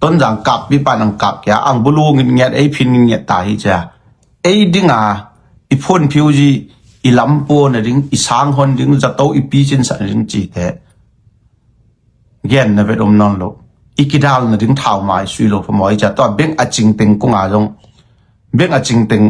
Tonzang kappi pan ang kap kia ang bulu ngitngiat, ei phin ngitngiat ta hi cia. Ei dinga i phunphiu ji, i lampuana ding, i sanghon ding, zato i picinsa ding cite genna vet om nawn lo. I kidalna ding thau mai sui lo phamawh i cia. Tua beng a cing teng kunga zong beng a cing teng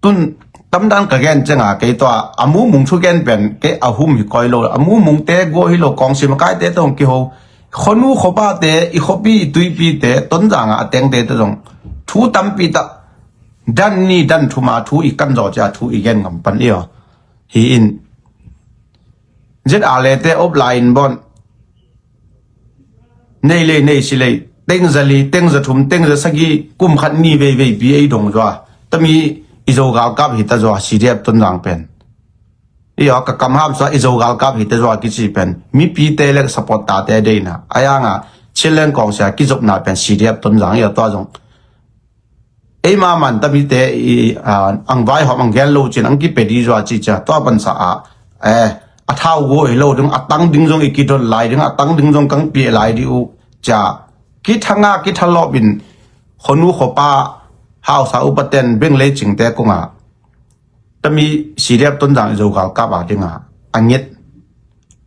tun tamdan ka gen cianga kei tua a mumung thu gen pen kei a hum hi koi lo. A mumungte gua hi lo, kawngsi makaite tawh hong kiho, khonu khopate, i khopi i tuipite, Tonzanga a tengte te zong thu tampi tak dan ni dan thuma thu i kan zaw cia thu i gen ngam pan i aw. Hi in Z R L A te op lai in bon nei lei nei si lei, tengza li, tengza thum, tengza sagi, kum khat ni veivei pi ei dong zua. Tami i Zo galkap hi ta zua, C D F Tonzang pen. I aw ka kam hap zua, i Zo galkap hi ta zua kici pen mipite le support tate deina. A ianga Chinland kawngsia kizopna pen C D F Tonzang i a tua zong eima man tamite i, a, ang vaihawm ang gen lo cin ang kipe di zua ci cia tua pansa a, eh, a thau go hi lo ding a tang ding zong i kidon lai ding a tang ding zong kang pie lai di uh cia kithanga kithalawp in khonu khopa hausa upaten beng lei cingte kunga tami C D F Tonzang i zo galkap a dinga a nget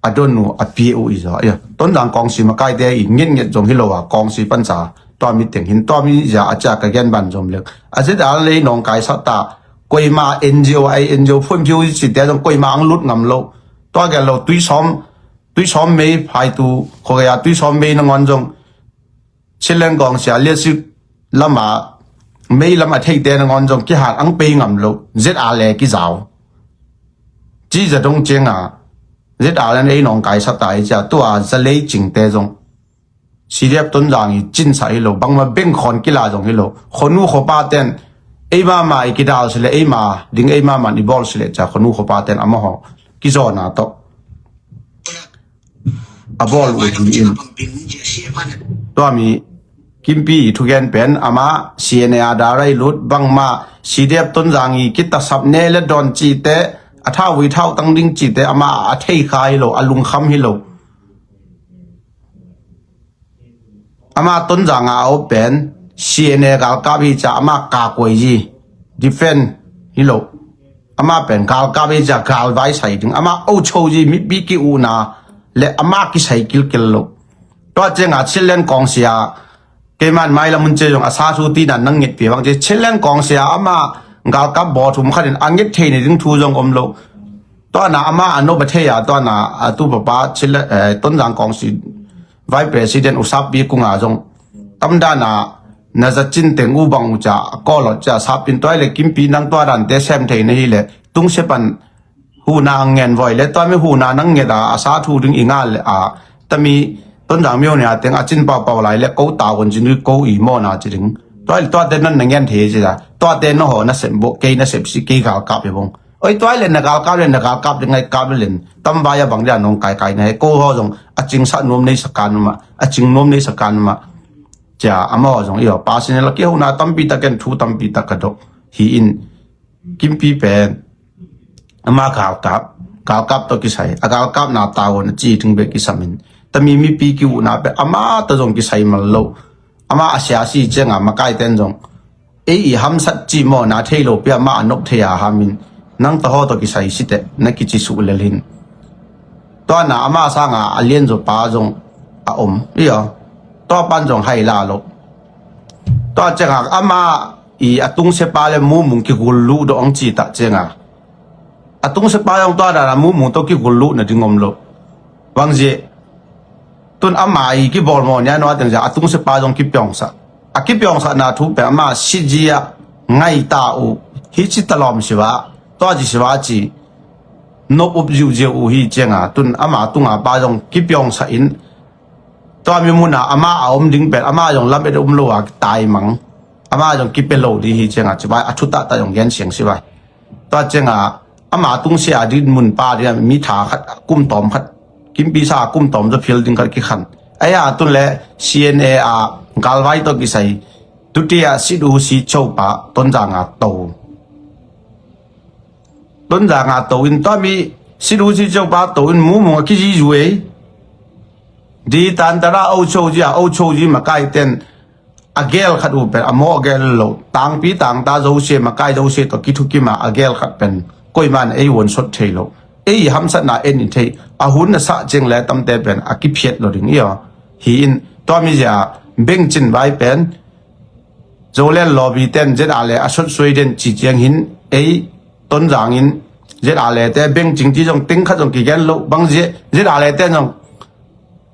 a don uh a pie uh i zaw. Tonzang kawngsi makaite i ngetnget zong hi lo a kawngsi pansa tua mi teng hin tua mi zia a cia ka gen ban zom lek a zet a lei nawngkai sa ta koima N G O ai N G O phun phiu cite zong koima ang lut ngam lo tua gel lo tuisawm tuisawm mei phaitu khogaya tuisawm mei nangawn zong Chinland kawngsia liasik lama mei lam a theite nangawn zong kihat ang pei ngam lo zet a le kizau ci za dong cianga zet a le ei nawngkai sa ta i cia tua za lei cingte zong C D F Tonzang i cinsa hi lo bangma beng khawn kila zong hi lo khonu khopa ten eima ma i kidal sile eima ding eima man i bawl sile cia khonu khopa ten amaho kizawna tawh a bawl uh hi in tua mi kimpi i thugen pen ama C N A a darai lut bangma C D F Tonzang i kitasap ne le dawn cite a thau i thau tang ding cite ama a thei kha hi lo a lungkham hi lo. Ama Tonzang a a op pen C N A galkap hi ca ama kakuai zi defend hi lo. Ama pen galkap hi ca galvai sai ding ama ocho zi mipi ki una le ama kisai kilkil lo. Tua cianga Chinland kawngsia keiman mailam hun ce zong a sa thu tina nang nget pi bang ce Chinland kawngsia ama galkap baw thum khatin a nget thei ni ding thu zong om lo. Tuana ama a nop a thei a tuana a tu papa Chinland Tonzang kawngsi Vice President u sappi kunga zong tamdana na zacin teng u bang u ca a kawlawt ca sappin tuai le kimpi nang tua dante sem thei na hi le tungse pan huna ang ngen voi le tua mi huna nang nget a a sa thu ding i nga le a tami Tonzang mio nia teng a cin paupau lai le ko ta gon cin ko i mawna ci ding tuai le tuate nan na ngen thei ci da tuate na ho na sem bo kei na sep si kei gal kap i bong. Oi tuai le na gal kap le na gal kap le ngai kap le len tam vai a bang dia nong kai kai na he ko ho zong a cing sa nuam nei sa kan ma a cing nuam nei sa kan ma. Cia ama ho zong i ho personal ki ho na tampi ta ken thu tampi ta ka do hi in kimpi pen ama gal kap gal kap to kisai a gal kap na ta ho na ci ting be kisam in tami mipi ki u na pe ama ta zong kisai mal lo. Ama a sia si cenga makai ten zong ei i hamsat ci maw na thei lo pia ma a nop thei a hamin nang taho tawh kisai site na kici suh lel hin. Tuana ama sanga a lian zo pa zong a om io tua pan zong hai la lo. Tua cenga ama i a tungse pa le mumung kigul luh do ong ci ta cenga a tungse pa zong tua dana mumung tawh kigul luh na ding om lo. Bangzie tun ama i kibawl maw nia nua teng zia a tungse pa zong kipiawngsak a kipiawngsakna thu pe ama sijia ngaita uh hi ci talawm siva tua ci siva ci nop up ziuziau uh hi cianga tun ama tunga pa zong kipiawngsak in tua mi muna ama a om ding pen ama zong lam et um lo a taimang ama zong kipe lo di hi cianga civa a thutahta zong gen siang siva. Tua cianga ama tungsia a dinmun pa dia mi tha khat kum tawm khat kimpi sa kum tawm zaw phil ding khat kikhan. Aya tun le C N A a galvai tawh kisai tutia sidu si chopa Tonzanga to. Tonzanga to in tua mi sidu si chopa to in mumung a kizizu ei. Di tantara ocho zia ocho zi makai ten a gel khat uh pen a mawh gel lo tangpi tangta zosia makai zosia tawh kithukima a gel khat pen koiman ei wonsot thei lo. Ei hamsatna en in thei a hun na sah ciang le tamte pen a kiphiat lo ding io. Hi in tua mizia bengcin vai pen zolen lawbi ten zet a le a sotsuai den ci ciang hin ei Tonzang in zet a le te bengcing ci zong teng khat zong kigen lo bang zia zet a le ten zong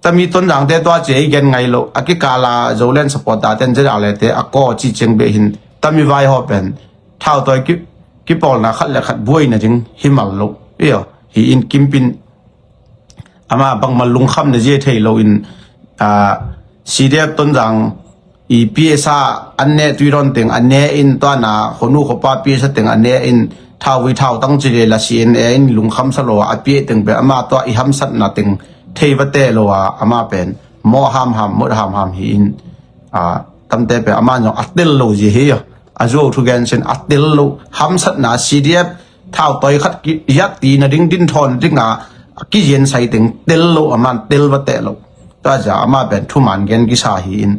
tami Tonzangte tua ci ei gen ngai lo a kikala Zoland supporter ten zedalete a kaw ci ciang beh hin tami vai haw pen thautawi kipawlna khat le khat buaina ding hi mal lo. Io hi in kimpin ama bangma lungkhamna zia thei lo in CDF Tonzang i P S A an neh tuidawn teng a ne in tuana khonu khopa P S A teng a ne in thauvui thautang ci lela C N A in lungkhamsa lo a a piah teng pen ama tua i hamsatna teng thei va teh lo a ama pen Mawh hamham, mawh hamham hi in, a, tamte pen amah zong a tel lo zi hi a. A zuau thu gen sin a tel lo, hamsatna C D F thau toi khat ki, iat tina ding, din thawn dinga a kizian sai teng tel lo, aman tel va teh lo. Tua zia amah pen thuman gen kisa hi in,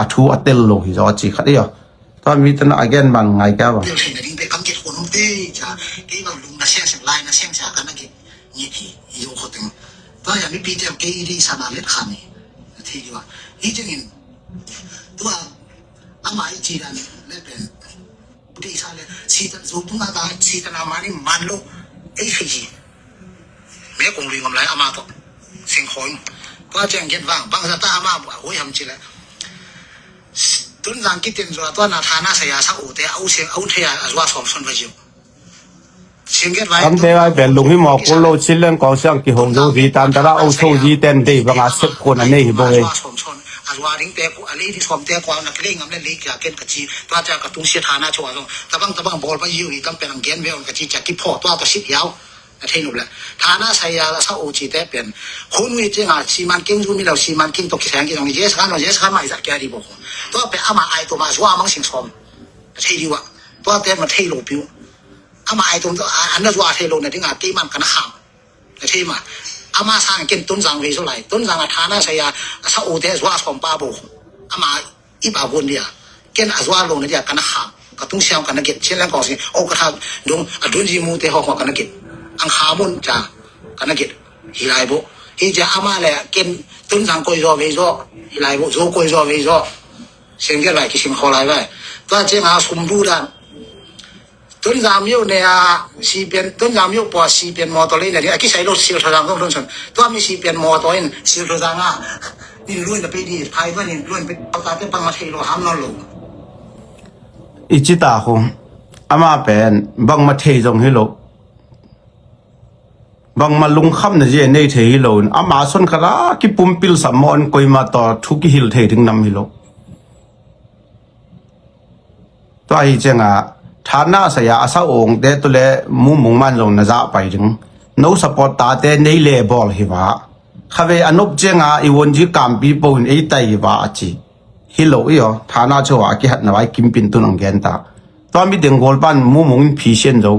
a thu a tel lo hi zaw a ci khat hi a. Tua mi tana a gen bang ngai kei a bang. Tel theihna ding pen kam get hun um te cia, kei bang lung na siang siang lai na siang cia ka na get ngi hi, i zo khawteng. Tua ya mipi te kei di sana let khan hi. Na thei diwa. Hi tengin, tua ama i ci dan le pen. Ute i sa le, sitan zo pung a ta, sitan a mani man lo. Ei thei hi. Me kong lui ngam lai ama to. Sing khoi. Tua ciang get vang, bang za ta ama bu a hoi ham ci le. Tonzang kiten zo a tua na thana saya sa u te, au sing, au thei a, a zua som son va ziu. Sing get vai. Tamte vai bel lung hi mawk kul lo, Chinland Council siang kihong zo zi tan tara au so zi ten dei banga sep khon a nei hi bo e. A zua som son, a zua ding te ku, a lei di som te ku, a na kilei ngam le lei kia ken ka ci, tua cia ka tung sia thana chua zong. Tabang, tabang bol pa yiu hi tam pen ang gen ve on ka ci cia ki pho, tua ka sit yau. Na thei nup le. Thana saya la sa o ci te pen. Khun wi ci nga siman king zu mi lo siman king to kisang ki zong ni yes kan lo yes kan mai za kia di bo khun. Tua pe ama ai to ma zua mang sing som. Na thei di wa. Tua te ma thei lo piu. Ama ai to an na zua thei lo na ding a kei man ka na kham. Na thei ma. Ama sang ken Tonzang vei zo lai. Tonzang a thana saya a sa o te zua som pa bo. Ama i ba gon dia. Ken a zua lo na dia ka na kham. Ka tung siam ka na get. Chinland Council. O ka tha dung a dun ji mu te ho ho ka na get. Ang khamun ca ka na get. Hi lai bo. Hi cia ama le ken Tonzang koi zo vei zo. Hi lai bo. Zo koi zo vei zo. Sing get lai ki sing kho lai vai. Tua cia nga sum du dan. Tonzang miu ne a si pian, Tonzang miu pua si pian motor le ne a kisai lo sil tho zang dong dong son. Tua mi si pian motor in sil tho zang a. Nin luan na pe di, phai tua nin luan pe, ta te bang ma thei lo ham non lo. I ci ta khu. Ama pen bang ma thei zong hi lo. Bang ma lungkham na zi nei thei hi lo. Ama son kala ki pumpil sa mo an koi ma to thu ki hil thei ding nam hi lo. Tua hi cianga thana saya a sa ong te tu le mumung man zong na za pai ding. No support ta te nei le bol hi va. Kha ve a nop cianga i won ji kampi po in ei tai hi va a ci. Hi lo i o, thana chua a kihat na vai kimpin tu nang gen ta. Tua mi deng gol pan mumung in phi sian zo.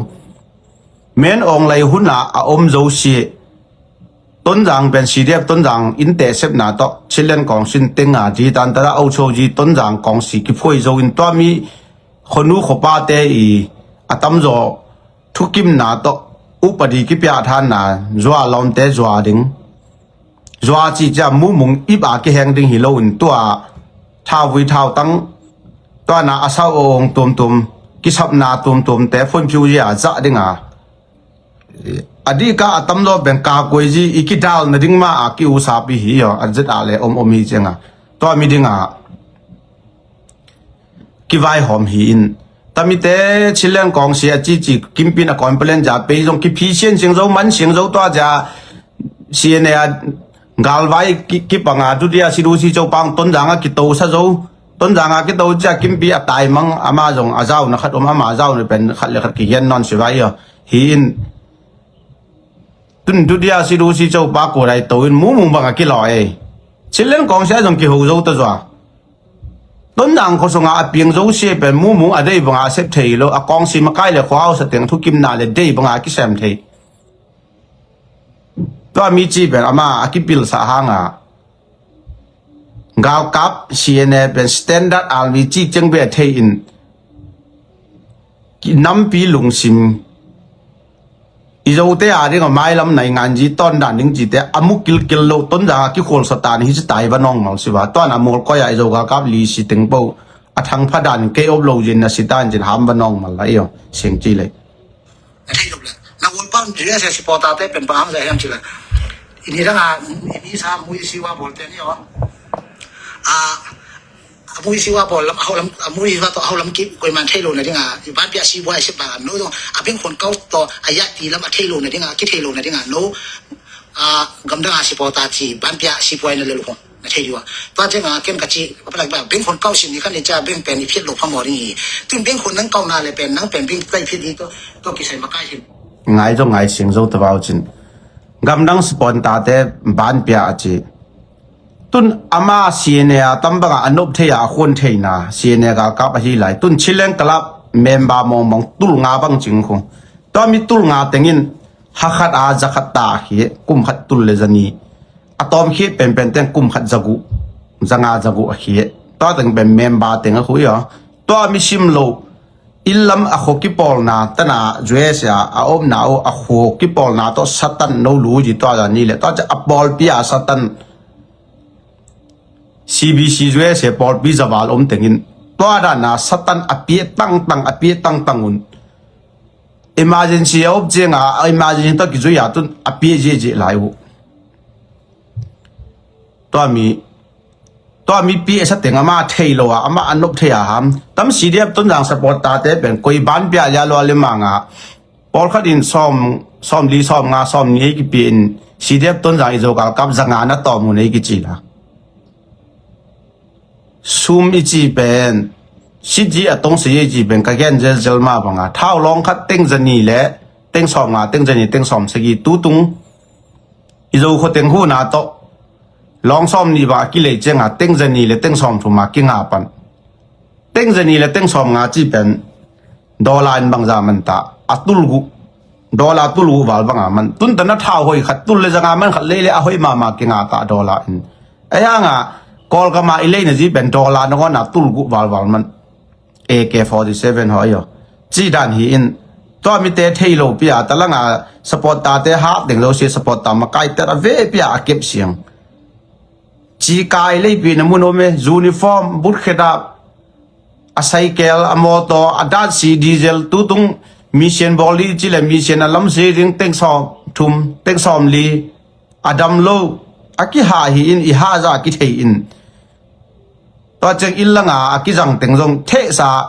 Men ong lai hun a a om zo si. Tonzang pen C D F Tonzang in te sepna to Chinland Council tenga ji tan tara au cho ji Tonzang kong si ki phoi zo in tua mi khonu khopa te i a tam zo thukimna to upadi ki pia than na zua lom te zua ding. Zua ci cia mumung ip a kiheng ding hi lo in tua thau vui thau tang tua na a sau ong tuamtuam kisapna tuamtuam te phun piu zia za ding a. A dih ka a tam lo beng ka kuai zi i kidal na ding ma a ki usa pi hi yo a zet a le om om hi cianga. Tua mi ding a. Kivaihawm hi in. Tamite Chinland kong sia cici kimpin a complain ja pei zong kiphi sian siang zo man siang zo tua ja sian a galvai kipanga dudia sidu si zo pang Tonzang a kito sa zo. Tonzang a kito cia kimpi a taimang ama zong a zau na khat om ama zau na pen khat le khat kihian non si vai yo. Hi in. Tun dudia sidu si zo pa kurai to in mumung bang a kilo ei. Chinland kong sia zong kiho zo ta zua. Tonzang khuasung a a piang zo sia pen mumung a dei banga a sep thei lo a kong si makai le khuau sa teng thukimna le dei banga a kisem thei. Tua mi ci pen ama a kipil sa hanga. Galkap C N A pen standard army ci ceng be thei in. Nampi lungsim. I zote a ding a mailam nai ngan ji ton dan ding cite a mu kilkil lo Tonzang a kikhual satan hi ci tai va nong mal siva ton a mual koi a i zo galkap li si teng po a thang pha dan kei op lo zin na si tan zin ham va nong mal la io sing ci le. Na thei lop le na wol pan dria se si pota te pen pa ham za hiam ci la. Ini dang a ini sa mu i si wa bol te ni o. A a mui siwa pawl lam a hau lam a mui siwa tawh a hau lam kip koiman thei lo na dinga i ban pia siwa i sep bang no dong a beng khon kau tawh a yah ti lam a thei lo na dinga ki thei lo na dinga no a gamdang a sipaw ta ci ban pia sipaw na le lo khon na thei diwa. Tua chenga ken ka ci a palak ba beng khon kau sin ni kan ni cha beng pen i phiat lo pha maw ding hi. Tun beng khon nang kau na le pen nang pen beng tai phiat ni to to kisai makai hin. Ngai zo ngai sing zo ta bau cin. Gamdang sipaw ta te ban pia a ci. Tun ama C N A a tam banga a nop thei a, a khuan theina C N A galkap ahi lai. Tun Chileng Club member mawngmawng tul nga bang cing khu. Tua mi tul nga tengin hakhat a zakhat ta a khi, kum khat tul le zani. A tawm khi penpen teng kum khat zagu, zanga zagu a khi. Tua teng pen member teng a khu ia. Tua mi sim lo, inn lam a khua kipawlna tana U S A a omna uh a khua kipawlna tawh Satan no lu ji tua zani le. Tua ciang a pawlpi a Satan C B C U S A pawlpi zaval om tengin tua dana Satan a pia tangtang, a pia tangtang un. Emergency a op cianga a emergency tawh kizui a tun a pia ziahziah lai uh. Tua mi, tua mi pia sa teng ama thei lo a, ama a nop thei a ham. Tam C D F Tonzang supporter te pen koi ban pia lia lua le manga. Pawlkhat in sawm, sawm li, sawm nga, sawm ni ei kipia in C D F Tonzang i Zo galkap zanga na tawm hun ei kici la. Sum i ci pen, sitzi a tong sei i ci pen, ka gen zelzel ma banga. Thau lawng khat teng zani le, teng sawm nga, teng zani, teng sawm sagi, tutung. I Zo khua teng huna tawh. Lawng sawm ni banga kilei cianga, teng zani le, teng sawm thum a kinga pan. Teng zani le, teng sawm nga ci pen. Dollar in bangza man ta, a tulgu. Dollar tulgu val banga man. Tun tana thau hoi khat, tul le zanga man khat lei le a hoi mama kinga ta dollar in. Ei hanga, Kawlgama i leina zi pen dollar na gona tulgu valval man. A K forty seven hoi yo. Ci dan hi in. Tua mi te thei lo pia, talanga supporter te ha teng lo si supporter makai ter a ve pia a kep siang. Ci kai lei pi na mun om e, uniform, but khedap, a cycle, a motor, a dat si diesel, tutung mission bawli ci le mission a lam si ding teng sawm thum, teng sawm li, a dam lo, a kiha hi in i ha za a kithei in. Tua ciang inn langa a kizang teng zong thehsa,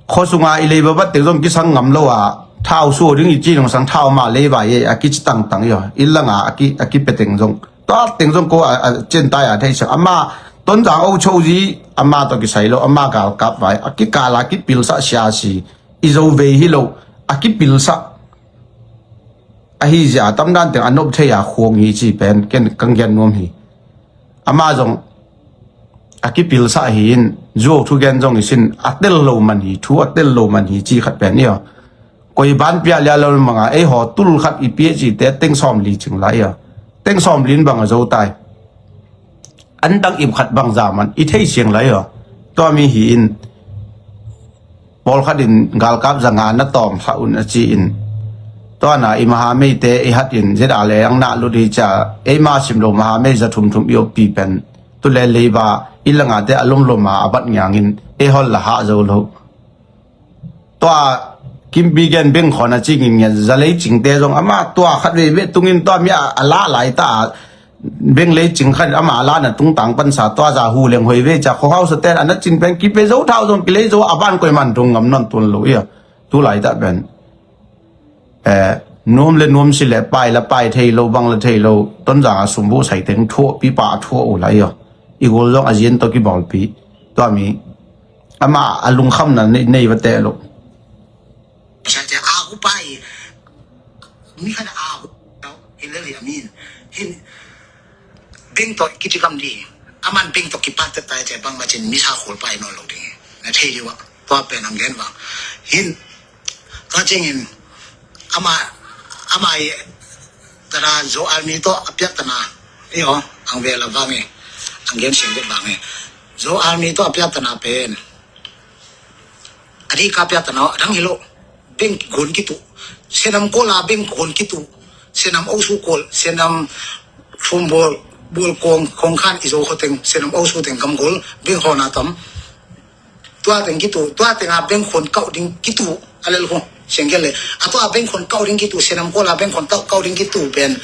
khuasunga i leiba bat teng zong kisang ngam lo a, thau suah ding i ci nung sang thau ma leiba ye, a kici tangtang yo, inn langa a ki, a kipe teng zong. Tua teng zong ko a, a ciantai a thei siang. Ama Tonzang o cho zi, ama tawh kisai lo, ama galkap vai, a kikala kipilsa siasi, i zo vei hi lo, a kipilsa. Ahi zia, tamdan teng a nop thei a khuang hi ci pen, ken kang gen nuam hi. Ama zong, a kipilsa hi in, zuau thu gen zong i sin, a tel lo man hi, thu a tel lo man hi ci khat pen ia. Koi ban pia lia lo manga, ei haw tul khat i pia ci te, teng sawm li cing lai ia. Teng sawm lin bang a zo tai. An dang ip khat bangza man, i thei siang lai ia. Tua mi hi in, pawlkhat in galkap zanga na tawm kha un a ci in. Tua na i mahamei te i hat in, zet a le ang na lut hi cia, ei ma sim lo mahamei za thum thum i op pi pen. Tu le leiba, i langa te a lom loma a bat ngiang in, ei hol la ha zo lo. Tua Kimpi gen beng khawna ci ngin ngen, za lei cing te zong ama tua khat vei vei tungin tua mi a, a la lai ta a, beng lei cing khat ama a la na tung tang pansa tua za hu leng hoi vei cia khuahau sa ten a na cin pen kipe zo thau zong kilei zo a ban koi man tung ngam non tun lo ia. Tu lai ta pen. Eh, nuam le nuam si le pai la pai thei lo, bang la thei lo, Tonzang a sumbu sai teng thuah, pipa a thuah u lai ia. I gol zong a zian tawh kibawlpi. Tua mi. Ama a lungkhamna nei, nei va teh lo. Sa te a upai. Mi khat a u. Hin le li a min. Hin. Beng tawh kici kam di. Aman beng tawh kipat te tai te bang macin mi sa khol pai nawn lo ding. Na thei di wa. Tua pen ang gen bang. Hin. Tua cingin. Ama. Ama i. Tana Zo Army tawh a piak tana. Iyo. Ang vela bang e. Ang gen sing bang e. Zo Army tawh a piak tana pen. A dih ka piak tana a dang hi lo. Beng gon kitu. Senam kola beng gon kitu. Senam osu kol. Senam fumbol. Bol kong, kong khan i zo khoteng. Senam osu teng kam gol. Beng hona tam. Tua teng kitu. Tua tenga beng khon kau ding kitu. A lel khu. Sengkel le. A tua beng khon kau ding kitu. Senam kola beng khon kau, kau ding kitu. Pen.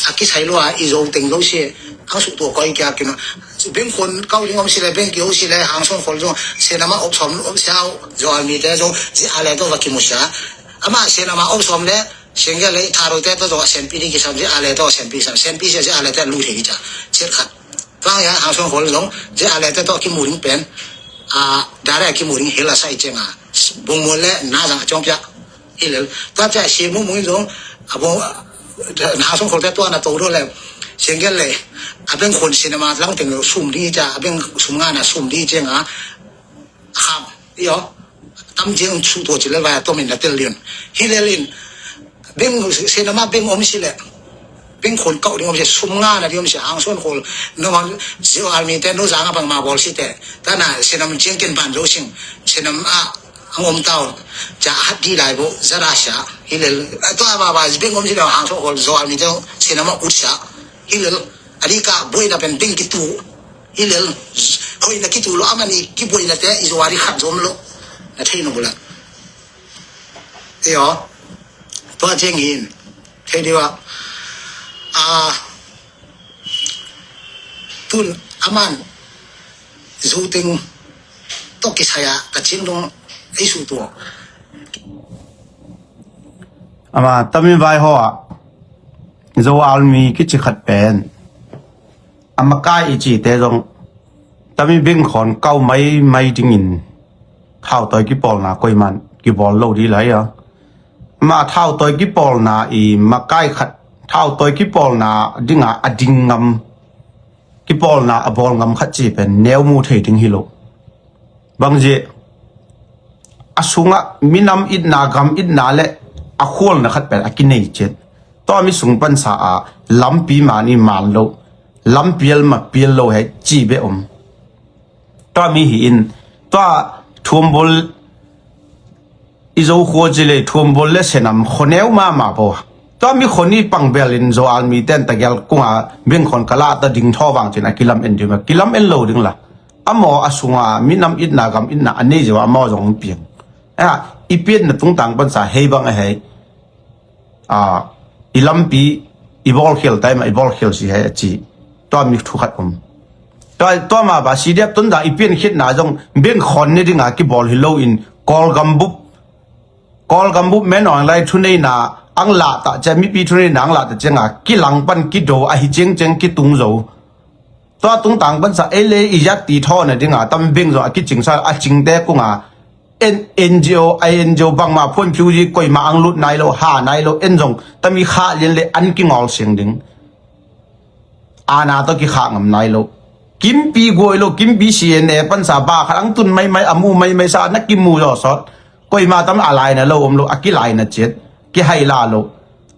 A kisai lo a i zo teng lo se. Ang suk tua koi kia kina. Beng khon kau ding om sile, beng ki om sile, hang son khol zong. Senama op som, op siau, zong a mi te zong, zi a le to va ki mu sia. Ama senama op som le, sengkel le, tharo te to zong, senpi di ki sam, zi a le to, senpi sam, senpi sia, zi a le te lu te ki cha. Zer khat. Tuang ya, hang son khol zong, zi a le te to ki mu ding pen. A, dare ki mu ding hela sa i chenga. Bung mu le, na zang a chong pia. Hilel. Tua cha si mu mu zong, a bung, Hangsan khulte tua na to do le, sengkel le, a beng khon sinama lang teng sum di ja, a beng sum nga na sum di je nga, kham, iyo, tam jeng su to chile va to min na tel lion. Hilel in, beng sinama beng om si le, beng khon kau di om si, sum nga na di om si, hangsan khol, no man, zio almi te, no zanga bang ma bol si te, ta na, sinam jeng ken ban zo sing, sinam a, ang om taun, ja hat di lai bo, zara sha, hilel, to a ba ba, beng om si le, hangsan khol, zo almi te, sinama ut sha, hilel, a di ka, boi na pen beng kitu, hilel, hoi na kitu lo, amani, ki boi na te, i zo a di khat zom lo, na thei no bula. Iyo, tua jeng hin, thei di wa, a, tun, aman, zu ting, to kisaya, ka ching dong, isu tua. Ama, tamin vai hoa, zo almi kichi khat pen. A makai i cite zong tami bengkhawn kau maimai dingin thautoi kipawlna koiman kibawl lo dih lai a. Mah thautoi kipawlna i makai khat thautoi kipawlna dinga a ding ngam, kipawlna a bawl ngam khat ci pen neu mu thei ding hi lo. Bangzia a sungah minam itna gam itna le a khualna khat pen a kinei ciat. Tua mi sung pansa a lampi man i man lo, lampial mapial lo he ci beh om. Tua mi hi in tua thuambul i zo khua ci le thuambul le senam khoneu mama po. Tua mi khoni pangbel in zo almi ten tagial kunga bengkhawn ka lahta ding thaw vang cin a kilam en ding ma kilam en lo ding la. A maw a sunga minam itna gam itna a nei zia a maw zong piang. A i piatna tungtang pansa hei bang a hei. A i lampi i bawlkhial taima i bawlkhial si hei a ci. Tua mi thu khat om. Tua ma ba sidiap tun dang i pian khitna zong bengkhawn ni dinga kibawl hi lo in Kawlgam bup Kawlgam bup men awn lai thuneina ang lahta cia mipi thuneina ang lahta cianga kilang pan kido ahi ciangciang kitung zo. Tua tungtang pansa ei le i zat ti thaw na dinga tam beng zong a kicingsa a cingte kunga en NGO a NGO bangma phuan phiu zi koima ang lut nai lo ha nai lo en zong tami kha lian le an kingol siang ding. Ana to kikha ngam nai lo. Kimpi guai lo kimpi CNA pansa ba khat ang tun maimai a mu maimai sa na kimu zaw sawt. Koima tam a laina lo om lo a kilaina ciat kihai la lo.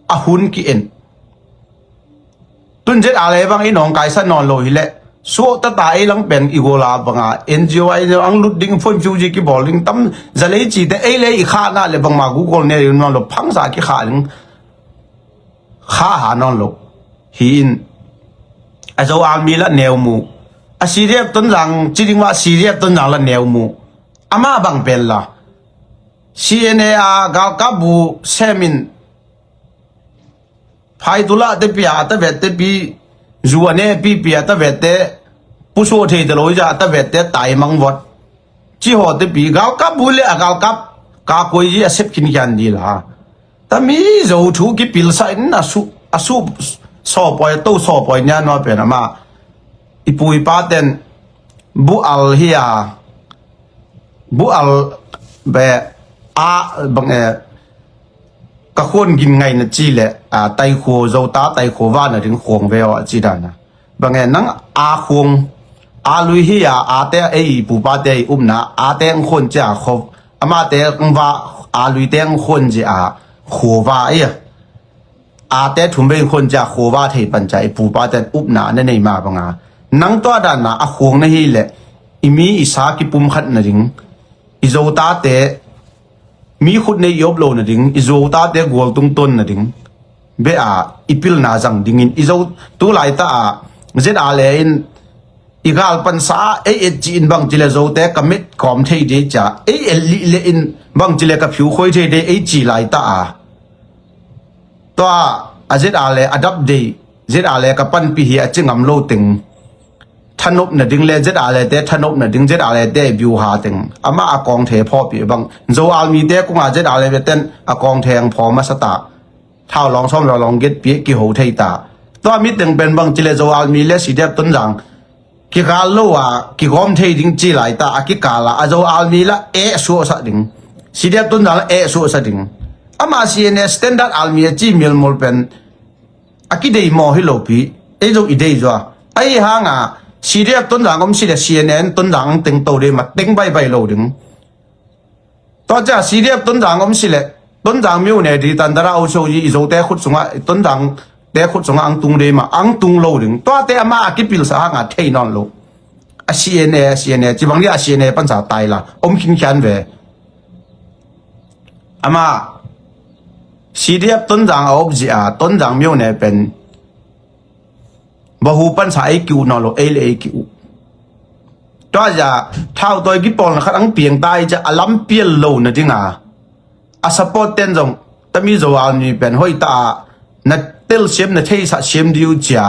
A hun ki en. Tun zet a le bang i nawng kaisa nawn lo hileh suah tata ei lang pen i gola banga NGO a NGO ang lut ding phone fiuji kibawl ding tam zalei cite ei le i khahna le bangma Google ne nawn lo phangsa kikha ding kha ha nawn lo. Hi in a zo almi la neu mu a CDF Tonzang ci ding mah CDF Tonzang la neu mu. Amah bang pen la CNA a galkap bu semin phaitula te pia a ta vet te pi zu a ne pi pia ta vet te pusuh thei te lo ja ta vet te tai mang vot. Ci haw te pi galkap bu le a galkap ka koi ji a sep khin khian di la. Tami zo thu kipilsa in a su a su sawpoi to sawpoi nia naw pen ama i pu i pa ten bu al hi a bu al be a bang e ka khuan gin ngaina ci le a taikhuo zota taikhuo vana ding khuang ve aw a ci dana. Bang e nang a khuang a lui hi a a te ei i pu pa te i umna a te ang khuan ci a khuo ama te ang va a lui te ang khuan ci a khuo va ei a. A te thum vei khuan cia khuava thei pan cia i pupa ten upna na nei ma banga nang tua danna a khuang na hi le i mi i sa kipum khat na ding i zota te mi khut nei i op lo na ding i zota te gual tung ton na ding be a i pilna zang dingin i zo tu lai ta a zet a le in i gal pansa a ei et ci in bang ci le zote ka met kawm thei de cia ei et lih le in bang ci le ka phiu khoi thei de ei ci lai ta a. Tua a zet a le a dap dei zet a le ka panpi hi a ci ngam lo teng thanop na ding le zet a le te thanop na ding zet a le te biu ha teng ama a kawng the phawpi bang zo almi te kunga zet a le ten a kawng the ang phaw masa ta. Thau lawng sawm lo lawng get pi kiho thei ta. Tua mi teng pen bang ci le zo almi le si dep tun zang kikal lo a kigawm thei ding ci lai ta a kikal a a zo almi la eh suahsak ding. Si dep tun zang la eh suahsak ding. Ama CNA standard almi a ci milmul pen A kidei maw hi lo pi. Ei zong i dei zaw a. Ahi hanga C D F Tonzang om si le C N A in Tonzang ang teng to dei ma teng baibai lo ding. Tua ciang C D F Tonzang om si le Tonzang myo ne di tan dara o so i Zote khut sungah Tonzang te khut sungah ang tung dei ma ang tung lo ding. Tuate ama a kipilsa hanga thei nawn lo. A C N A, a C N A, ci bang dia a C N A pansa tai la om khinkhian ve. Ama C D F Tonzang a op zia Tonzang myo ne pen bahu pansa ei ki uh nawn lo ei le ei ki uh. Tua zia thau tawi kipawlna khat ang piang tai cia a lam pial lo na dinga a support ten zong tami Zo Army pen hoi ta a na tel siam na theisa siam diu cia.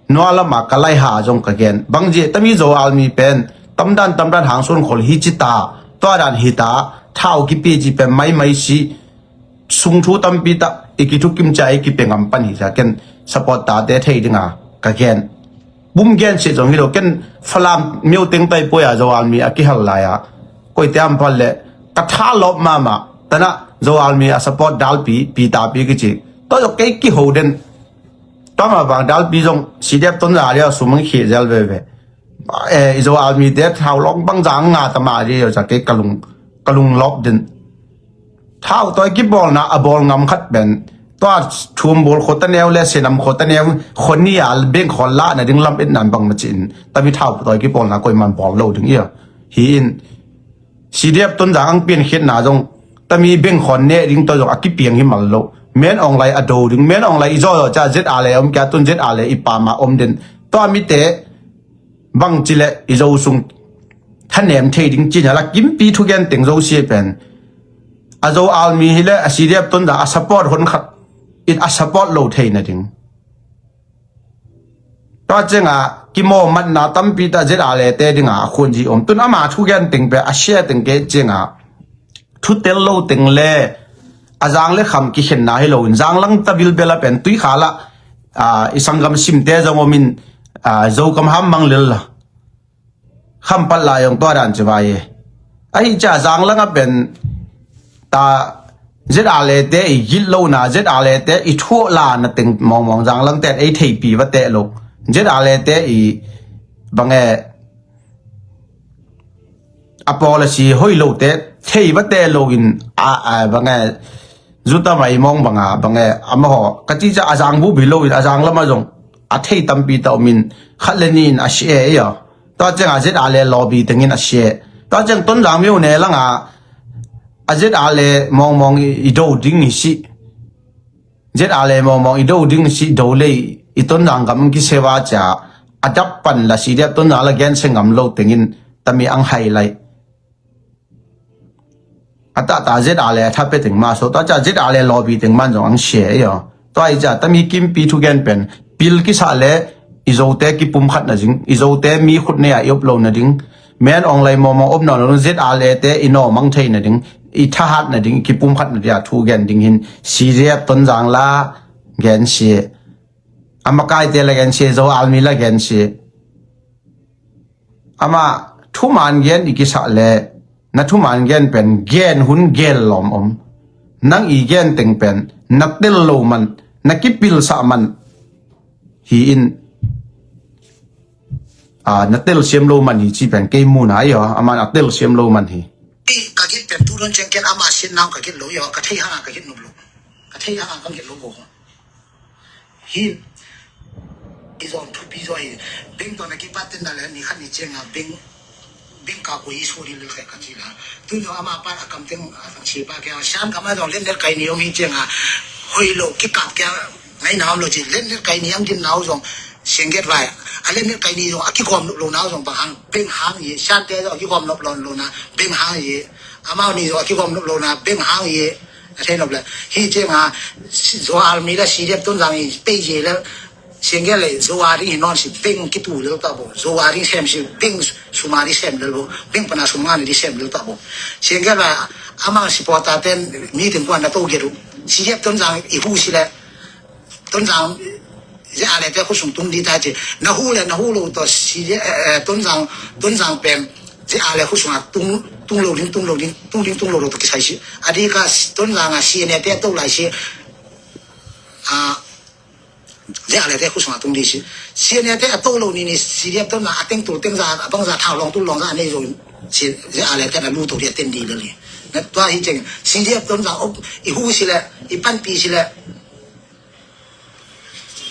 Nua lama ka laiha zong ka gen bangzia tami Zo Army pen tamdan tamdan hangsuan khol hi ci ta tua dan hi ta thau kipi ci pen maimai si sungthu tampi ta i kithukim cia i kipe ngam pan hi cia ken support tate thei dinga ka gen. Bum gen si zong hi lo ken Falam myo teng tai puai a Zo Army a kihal lai a koite am pal le ka tha lop mama tana Zo Army a support dalpi pi tapi kici. Tua zong kei kiho den. Tua ma bang dalpi zong C D F Tonzang lia sumang khia zel veve. Eh, i Zo Army te thau long bang zang nga tama ri yo ca kei kalung kalung lop den. Thau tawi kipawlna a bawl ngam khat pen tua thum bawl khawta neu le senam khawta neu khawni a beng khawl lahna ding lam et nan bang ma cin tami thau tawi kipawlna koi man bawl lo ding ia. Hi in C D F Tonzang ang pian khiatna zong tami beng khawn neh ding tua zong a kipiang hi mal lo. Men ong lai a do ding men ong lai i zaw zaw ca Z R le om kia tun Z R le i pama om den. Tua mite bang ci le i zo sung thanem thei ding cina la kimpi thugen teng zo sia pen a Zo Army hi le a C D F Tonzang a support hon khat it a support lo thei na ding. Tua cianga kimaw matna tampi ta Z R le te dinga a khunzi om tun ama thugen teng pe a sia teng ke cianga thutel lo teng le a zang le kham kikhenna hi lo in zang lang ta bilbel a pen tui khala i sanggam simte zong om in zo kam ham mang lel la. Kham pal lai ong tua dan ci vai e. Ahi cia zang langa pen ta Z R le te i gil lo na Z R le te i thuah la na teng mawngmawng zang lang ten ei theipi va teh lo Z R le te i bang e a policy hoi lo te thei va teh lo in a bang e zuta mai mawng banga bang e amaho ka ci cia a zang bu bi lo in a zang lama zong a thei tampi ta om in khat le ni in a si e ei a. Tua cianga Z R le lawbi tengin a sia. Tua ciang Tonzang myo ne langa a Z R le mawngmawng i do ding i si. Z R le mawngmawng i do ding i si do lei i Tonzang gam kisewa cia a dap pan la C D F Tonzang la gen se ngam lo tengin tami ang hai lai. A tahta Z R le a thape teng ma so tua cia Z R le lawbi teng man zong ang sia ei aw. Tua i cia tami kimpi thugen pen pil kisah le i zote kipum khat na zing i zote mi khut nei a i op lo na ding men ong lai mawmaw op nawn lo ding Z R le te i nawmang thei na ding i thahat na ding i kipum khat na dia thugen ding hin C D F Tonzang la gen sia. A makaite la gen sia Zo Army la gen sia. Amah thuman gen i kisah le na thuman gen pen gen hun gel lawm om. Nang i gen teng pen na tel lo man na kipilsah man hi in na tel siam lo man hi ci pen kei muna i aw amah na tel siam lo man hi. Ka git pen tu don ceng ken ama sin nau ka git lo i aw ka thei hanga ka git nup lo ka thei hanga ka git lo bo. Hi i zong thupi zaw hi. Beng tawh na kipat ten na le ni khat ni cianga beng beng ka ko i su ni lel khe ka ci la. Tun zong ama pan a kam teng a sang si pa kia sian kam a zong len del kai ni om hi cianga hoi lo kikap kia ngai na om lo ci len del kai ni ang din nau zong sengget vai a len del kai ni zong a kigom lo nau zong bang hang beng hang i sian te zong a kigom lo lo na beng hang i amau ni zong a kigom lo na beng hang i. A thei nop le hi cianga Zo Army le C D F Tonzang i pei je le sengge le Zo a ding hi non si beng kitu le ta bo Zo a ding sem si beng suma di sem le bo beng pana suma ni di sem le ta bo sengge la ama supporter ten meeting kuan na to geru C D F Tonzang i hu si le Tonzang Z R le te khusung tung di ta ci na hu le na hu lo to si Tonzang Tonzang pen Z R le khusung a tung tung lo ding tung lo ding tung ding tung lo lo to kisai si a di ka Tonzang a C N A te to lai si a ZRA te khut sungah tung ding si. CNA te a to lo ni ni CDF Tonzang a teng tul teng za, a bang za, thau long tul long za a nei zo in. Si, ZRA te na lu to ding a ten ding lel hi. Na tua hi ceng CDF Tonzang op, i hu si le, i panpi si le.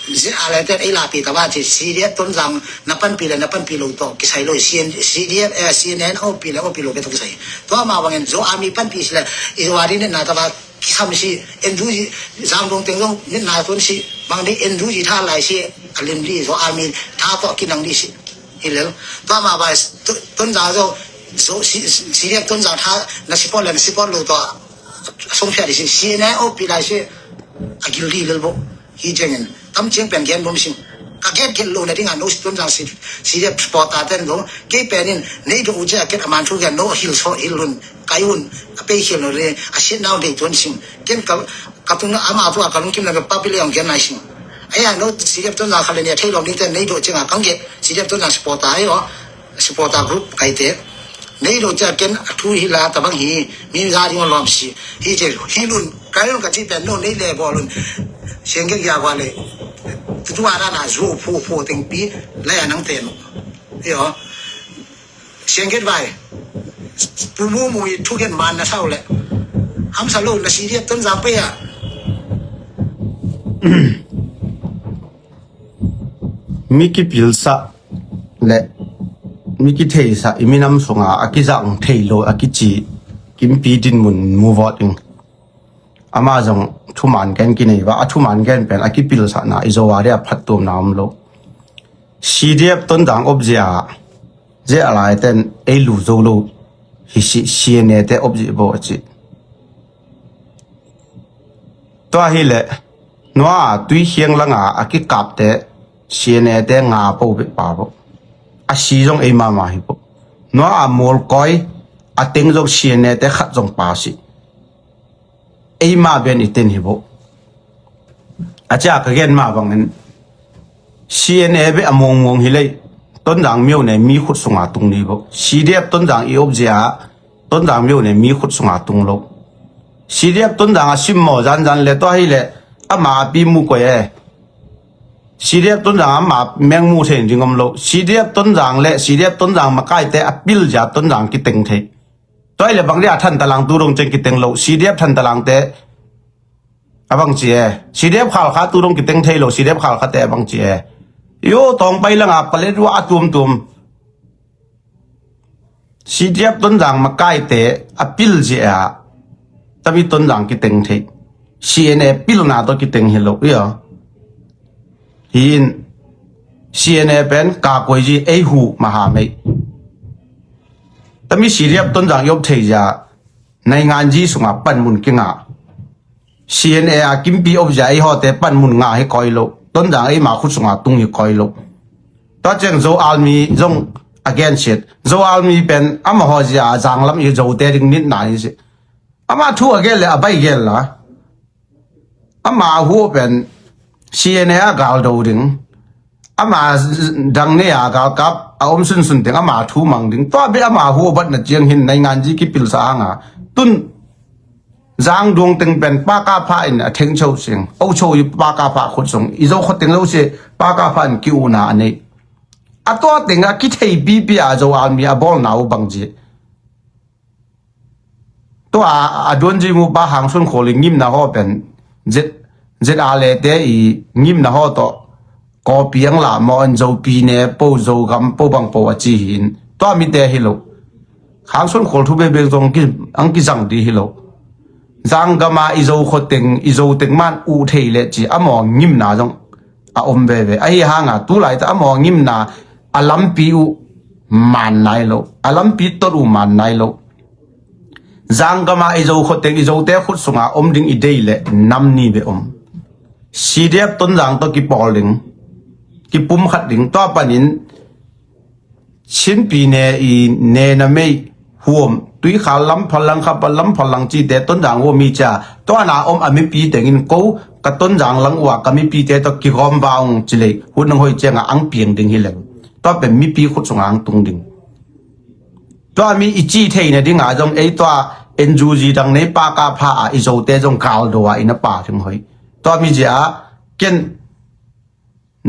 ZRA te ei lapi ta ba ci CDF Tonzang na panpi le na panpi lo to kisai lo, CN, CDF, eh, CNN op pi le op pi lo ke to kisai. Tua ma bangin Zo Army panpi si le, i Zo Army ne na ta ba kisam si, NUG, Zangdong teng zong ne na tun si, bang ding NUG tha lai si, a lim ding Zo Army tha to kinang ding si. Hi lel. Tua ma ba, Tonzang Zo, Zo, si, si, CDF Tonzang tha na support le na support lo to, a song phia ding si, CNA op pi lai si, a gil ding lel bo. Hi cengin tam ciang pen gen bom sing. Ka gen gen lo na ding a no si Tonzang si, CDF supporter ten dong. Kei pen in nei do u cia ket a man thu gen no hil so hil lun. Kai un a pei khil no le a sit nau dei tuan sing. Ken ka, ka tung na ama tu a ka lungkim na ka pa pi le ang gen nai sing. Aya no CDF Tonzang kha le nia thei lom ding ten nei do ciang a kang gen CDF Tonzang supporter ai o. Supporter group kai te. Nei lo cia ken a thu hi la ta bang hi, mi za ding lom si. Hi ce, hi lun, kai lun ka ci pen no nei le bo lun. Siang ke ya wa le. Tu tu ara na zu phu phu teng pi, la ya nang te no. Yo. Siang ke bai. Pu mu mu i thu gen man na sau le. Ham sa lo na CDF Tonzang pe ya. Mi kipilsah le mi kitheisah i minam sunga a kizang thei lo a kici Kimpi Dinmun mu vawt ing. Ama zong thuman gen kinei va, a thuman gen pen a kipilsahna i Zo a dia phattuamna om lo. CDF Tonzang op zia, zia a lai ten ei lu zo lo hi si, CNA te op zia bo a ci. Tua hi le nua a tuikhiang langa a kikapte CNA te nga po beh pa bo. A si zong ei mama hi bo. Nua a mualkoi a teng zong CNA te khat zong pa si. Ei ma ben i ten hi bo. A cia ka gen ma bangin CNA beh a muangmuang hi lei Tonzang mio ne mi khut sunga tung ni bo. CDF Tonzang i op zia Tonzang mio ne mi khut sunga tung lo. CDF Tonzang a sim maw zanzan le tua hi le ama a pi mu koi e. CDF Tonzang ama meng mu thei ding om lo. CDF Tonzang le CDF Tonzang makaite a pil zia Tonzang kiteng thei. Tua hi le bang dia Thantalang tu dong ceng kiteng lo. CDF Thantalang te a bang ci e. CDF Khalkha tu dong kiteng thei lo. CDF Khalkha te a bang ci e. Yo tawng pai langa palet wa a tuamtuam. CDF Tonzang makaite a pil zia tami Tonzang kiteng thei. CNA pilna to kiteng hi lo ia. Hi in CNA pen ka koi zi ei hu maha mei. Tami CDF Tonzang i op thei zia naingan zi sunga panmun kinga. CNA a Kimpi op zia ei hawte panmun nga hi koi lo. Tonzang ei ma khut sunga tung hi koi lo. Tua ciang Zo Army zong a gensiat. Zo Army pen ama haw zia zanglam i Zote ding nitna hi si. Ama thu a gel le a bai gel la. Ama hu pen CNA a galdo ding. Ama dang ne a galkap a om sunsun ding ama thu mang ding. Tua beh ama hu batna ciang hin naingan zi kipilsa hanga. Tun Zangduang teng pen Pakapha in a theng cho sing. O cho i Pakapha khut sung. I Zo khot teng lo si Pakapha in ki una a nei. A tua teng a kithei pipi a Zo Army a bawlna uh bang zi. Tua a duan zi mu pa Hangsun Khol i ngimna haw pen zet, zet a le te i ngimna haw tawh kawpi ang la maw an Zopi ne po Zogam po bang po a ci hi in. Tua mite hi lo. Hangsun Khol thu bebe zong ki, ang kizang di hi lo. Zanggama i Zo khoteng, i Zoteng man uh thei le ci a maw ngimna zong a om veve. Ahi hanga tu laita a maw ngimna a lampi uh man nai lo. A lampi tot uh man nai lo. Zanggama i Zo khoteng i Zote khut sunga om ding i dei le nam ni be om. CDF Tonzang to kipawl ding. Kipum khat ding. Tua panin Chinpi ne i ne na mei huam. Tuikhal lam phalang khapa lam phalang cite Tonzang huam mi cia. Tua na om a mipi tengin ko ka Tonzang lang ua ka mipite to kigawm ba ung cilei. Hun nang hoi cianga ang piang ding hi leng. Tua pen mipi khut sunga ang tung ding. Tua mi i ci theina dinga zong ei tua NUG dang nei Pakapha a i Zote zong galdo a i na pa thing hoi. Tua mi zia ken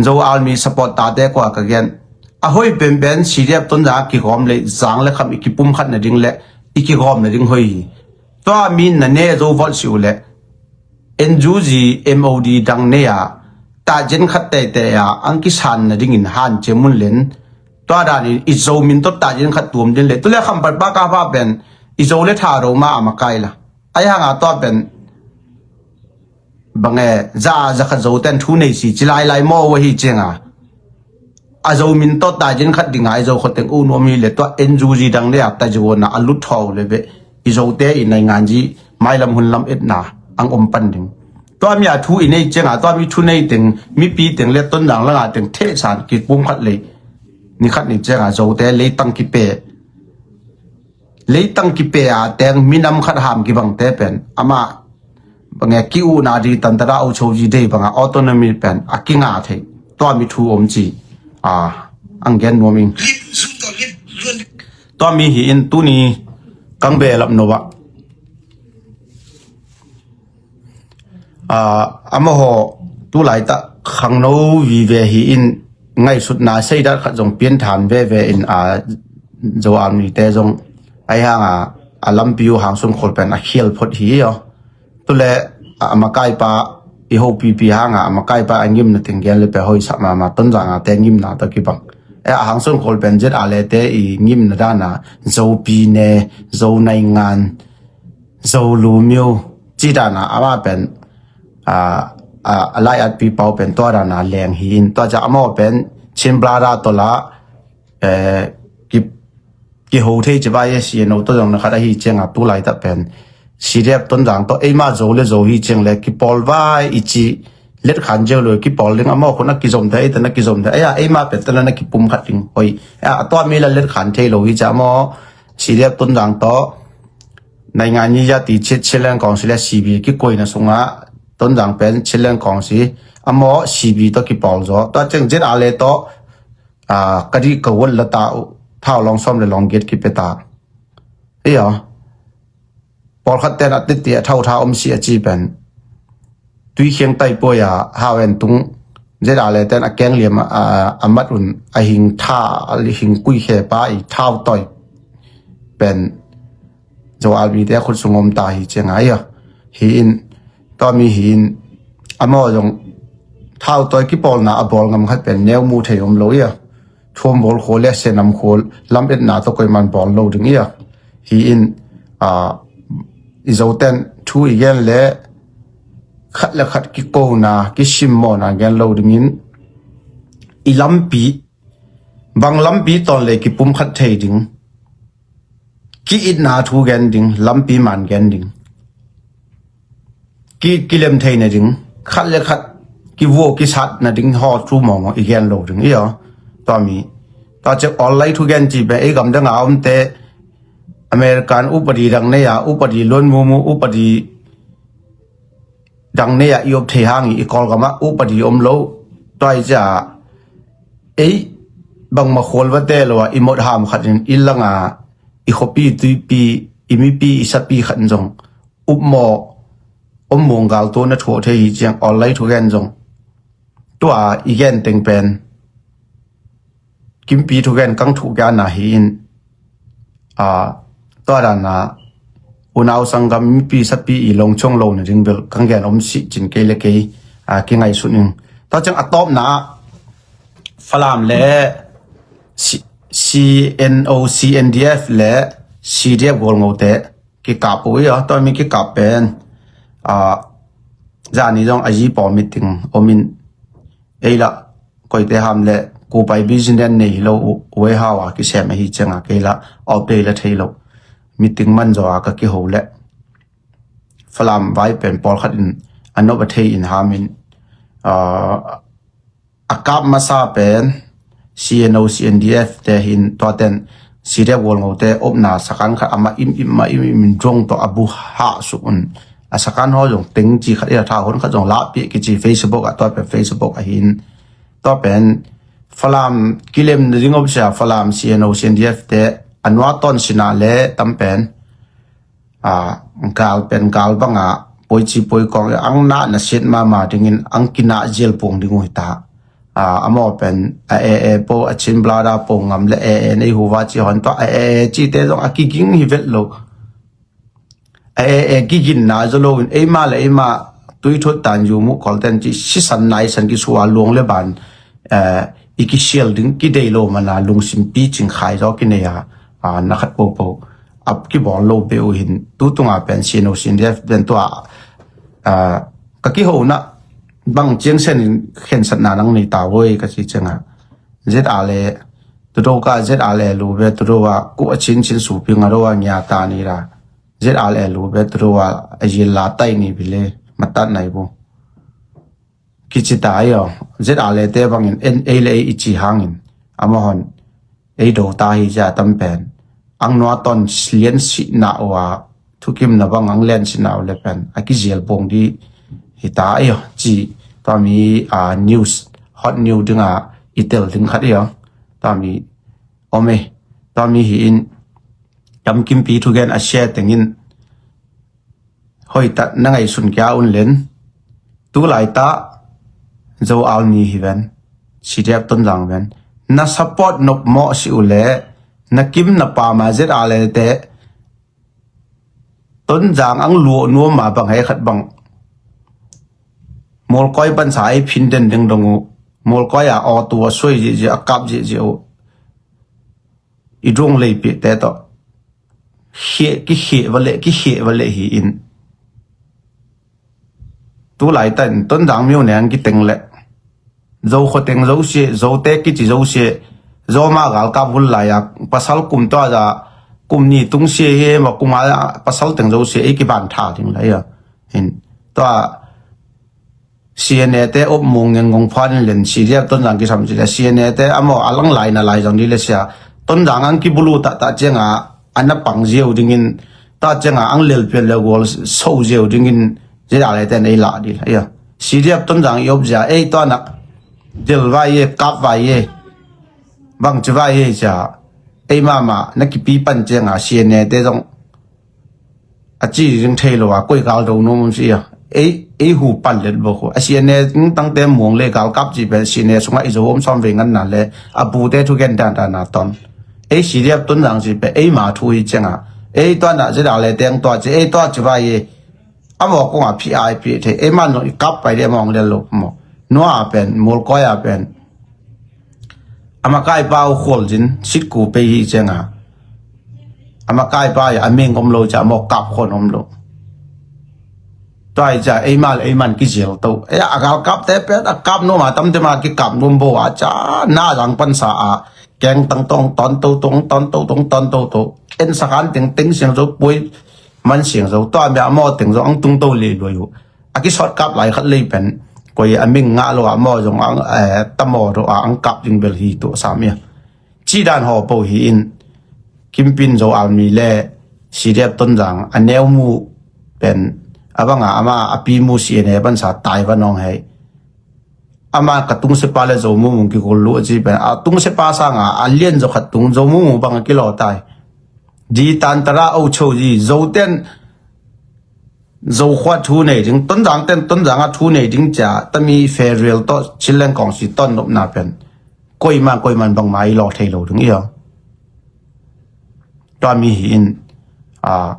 Zo Army support tate kua ka gen. A hoi penpen C D F Tonzang a kigawm le zang le kham i kipumkhat nading le i kigawm nading hoi hi. Tua mi na ne zo vot si uh le N U G M O D dang nei a tajen khat teitei a ang kisan nadingin han ciamun len tua danin i Zo min tawh tajen khat tuam din le tule kham pat pa ka pa pen i Zo le tha ro ma a makai la. Ai hanga tua pen bange za za khat Zo ten thu nei si ci lailai maw ahi cianga a Zo min tawh tajen khat dinga i Zo khoteng u nuam hi le tua N U G dang le a ta Zo na a lut thaw le be i Zote i naingan ji mailam hun lam etna ang om pan ding. Tua mi a thu i nei cianga tua mi thu nei teng mipi teng le Tonzang langa teng thehsan kipum khat lei ni khat ni cianga Zote leitang kipe leitang kipe a teng minam khat ham kibangte pen ama bange ki u na di tan tada u cho ji dei banga autonomy pen a kinga thei tua mi thu om ci a ang gen nuam ing. Tua mi hi in tuni kang be lap no ba a amaho tu lai ta khang no vive hi in ngaisutna seidat khat zong pian than veve in a Zo Army te zong ai hanga a lampi u hang sung khol pen a khial phot hi yo. Tule a makaipa i hopipi hanga a makaipa a ngimna ting gen le pe hoi sa mama Tonzang a te ngimna to kibang. E a hang sung khol pen Z R le te i ngimna dana Zopi ne Zo naingan Zo lu miu ci dana ama pen a a lai at pi pau pen tua dana leng hi in tua ca amaho pen Chin Brother tola eh, ki kiho thei ci vai e C N O to zong na khat ahi cianga tu lai ta pen C D F Tonzang to eima Zo le Zo hi ciang le kipawl vai i ci let khan jeu lo kipawl ding amaw khun a kizom thei eita na kizom thei eia eima pen tana na kipum khat ding hoi a tua mi la let khan thei lo hi ca amaw C D F Tonzang to naingan ni ya ti chit Chinland Council le C B kikoina sunga Tonzang pen Chinland Council amaw C B to kipawl zo tua ciang Z R le to a ka dih ka wal la ta uh thau long som le long get kipe ta. Iyo pawlkhat ten a titi a thau tha om si a ci pen tui khiang tai puai a hau en tung Z R le ten a keng liam a mat un a hing tha a hing kui khe pa i thau toi pen Zo Army te a khut sung om ta hi cianga iyo hi in tua mi hi in amaw zong thau toi kipawlna a bawl ngam khat pen neu mu thei om lo ia thuam bawl khua le senam khua lam etna to koiman bawl lo ding ia hi in a i Zoten thu i gen le khat le khat kikona kisimmawna gen lo dingin i lampi bang lampi tawn le kipum khat thei ding ki-itna thu gen ding lampi man gen ding ki kilem thei na ding khat le khat kivuo kisat na ding haw thu mawngmawng i gen lo ding iyo tua mi tua cek online thu gen ci be ei gam danga omte American upadi dang nei a upadi luan mumu upadi dang nei a i op thei hang i Kawlgam ah upadi om lo tua i cia ei bangma khual va te lo a i mot ham khat in i langa i khuapi tuipi i mipi i sapi khat in zong upmaw om muang gal tu na thuah thei hi ciang online thu gen zong tua i gen teng pen kimpi thugen kang thuh kia na hi in a tua dana unau sanggam mipi sapi i longchong lo na ding bel kang gen om si cin kei le kei a kingai sun in tua ciang a tawpna ah Falam le C- CNO CNDF le CDF Golngote kikap uh ia tua mi kikap pen a zani zong a zi paw meeting om in ei la koite ham le kupai business nei lo uai hau a kisem ahi cianga kei la op dei la thei lo meeting man zaw a ka kiho le Falam vai pen pawlkhat in a nop a thei in ham in a kap masa pen CNO CNDF te hin tuaten CDF Golngote opna sakan khat ama im im ma im im in drong to a bu hah suk un a sakan ho zong teng ci khat ila tha hon khat zong lahpih kici Facebook a tua pen Facebook a hin tua pen Falam kilem na ding op sia Falam CNO CNDF te a nua ton sina le tam pen a gal pen gal banga poici poikong ang na na siat mama dingin ang kina zial puang ding uh hi ta A, a maw pen a AA po, a Chin Brother po ngam le AA nei huva ci hon tua a AA cite zong a kiging hi vet lo. A AA kiginna zo lo in eima le eima tuithut tan yu muh kolten ci sisan naisan kisua luang le ban, eh, i kisial ding kidei lo mana lungsim picing khai zaw kinei a, a, na khat popo a kibawl lo be uh hin tu tunga pen sino sin def den tua, a, ka kihona bang ciang sen in khensatna nang nei ta voi ka ci cianga. Zet a le tudo ka zet a le lu be tudo a ku a chin chin su pi nga do a ngia ta ni ra. Zet a le lu be tudo a a zin la tai ni bi le matat nai bu. Kici ta ayo. Zet a le te bangin en ei le ei i ci hangin. Amahon ei do ta hi zia tam pen. Ang nua ton lian si na ua thukim na bang ang lian si na ua le pen. A kizial bong di hi ta ayo. Ci tua mi, a, news, hot news dinga i tel ding khat ayo. Tua mi om e. Tua mi hi in. Kam kimpi thugen a share tengin. Hoi ta na ngai sun kia un len. Tu lai ta Zo Army hi ven. CDF Tonzang ven. Na support nop mo si u le. Na kim na pa ma zet a le te. Tonzang ang luo nuo ma bang hei khat bang. Molkoi pan sa ei phin den ding dong u. Molkoi a o tu a soi zi zi a kap zi zi u. I dong lei pi te to. Khie, ki khie va le, ki khie va le hi in. Tu lai ta in Tonzang miu ne ang ki teng le. Zo kho teng zo sie, zo te ki ci zo sie. Zo ma gal kap hul lai a, pasal kum to a za, kum ni tung sie hi, ma kum a pasal teng zo sie, ei ki ban tha ding lai a. Hin, to a, CNA te op mung ngeng gong phan len CDF Tonzang kisam ci le CNA te amo a lang lai na lai zong di le sia. Tonzang ang kibulu ta ta cianga a na pang ziau dingin ta cianga ang lel pian le gol so ziau dingin zia le te nei la di la. Ia. CDF Tonzang i op zia ei to na del vai ye kap vai ye. Bang ci vai ye sia. Ei mama na kipi pan cianga CNA te zong a ci ding thei lo a koi gal do nuam si a. Ei, ei hu pan let bok hu. A CNA tangte muang le gal kap ci pen CNA sunga i zo om som ve ngan na le a bu te thu gen dan dan a ton. Ei CDF Tonzang ci pen ei ma thu hi cianga. Ei tua na zia le teng tua ci, ei tua ci vai e. A mawk kong a phi ai phi thei. Ei man lo i kap pai de mawng le lo mo. Nua a pen, Molkoi a pen. A makai pa uh khual zin, sit ku pei hi cianga. A makai pa a ming om lo cia mawk kap khon om lo. Tua hi cia ei mal ei man ki zil to. Ei a gal kap te pet, a kap nuam a tam te ma ki kap nuam bo a cia na zang pan sa a. Keng tang tong ton to tong ton to tong ton to to. En sa kan teng teng siang zo pui man siang zo. Tua mi a maw teng zo ang tung to le lo yu. A ki sawt kap lai khat lei pen koi a ming ngah lo a maw zong ang, eh, tamaw ro a ang kap ding bel hi tuh sam ia. Ci dan haw po hi in Kimpin Zo Army le CDF Tonzang a neu mu pen a banga ama a pi mu CNA ban sa Taiwan ong hei. Ama ka tung sepa le Zo mu mu ki gol lu a ci pen a tung sepa sanga a lian zo khat tung Zo mu mu bang a ki lo tai. Di tan tara o cho di Zo ten Zo khua thu nei ding, Tonzang ten Tonzang a thu nei ding cia, tami federal to, Chinland Council ton nopna pen. Koima, koiman bangma i lawk thei lo ding i aw. Tua mi hi in, a,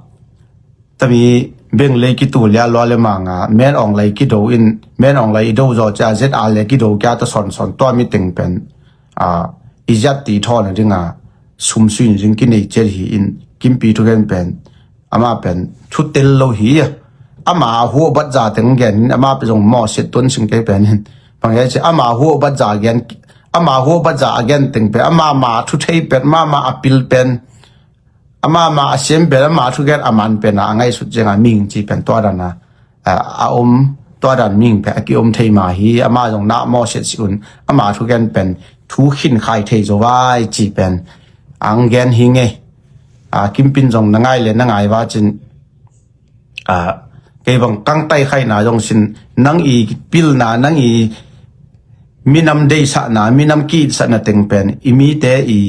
tami beng lei ki tu lia lua le manga, men ong lei ki do in, men ong lei i do zaw cia, zet a le ki do kia ta son son, tua mi teng pen. A, i ziat ti thawn a dinga, sum suin ding ki nei ciat hi in, Kimpi thu gen pen. Ama pen thu tel lo hi a. Ama hu bat za teng gen in ama pe zong maw siat tuan sing kei pen in. Bang hei ci ama hu bat za gen, ama hu bat za a gen teng pen ama ma thu thei pen ama ma a pil pen. Ama ma a siam pen ama thu gen a man pen a ngai sut zeng a ming ci pen tua dan a, a, a om tua dan ming pen a ki om thei ma hi ama zong na maw siat si un ama thu gen pen thu khin khai thei zo vai ci pen ang gen hi ngei. A, Kimpin zong na ngai le na ngai va cin. A, kei bang kang tai khai na zong sin nang i pilna nang i minam deisahna minam kiitsahna teng pen i mite i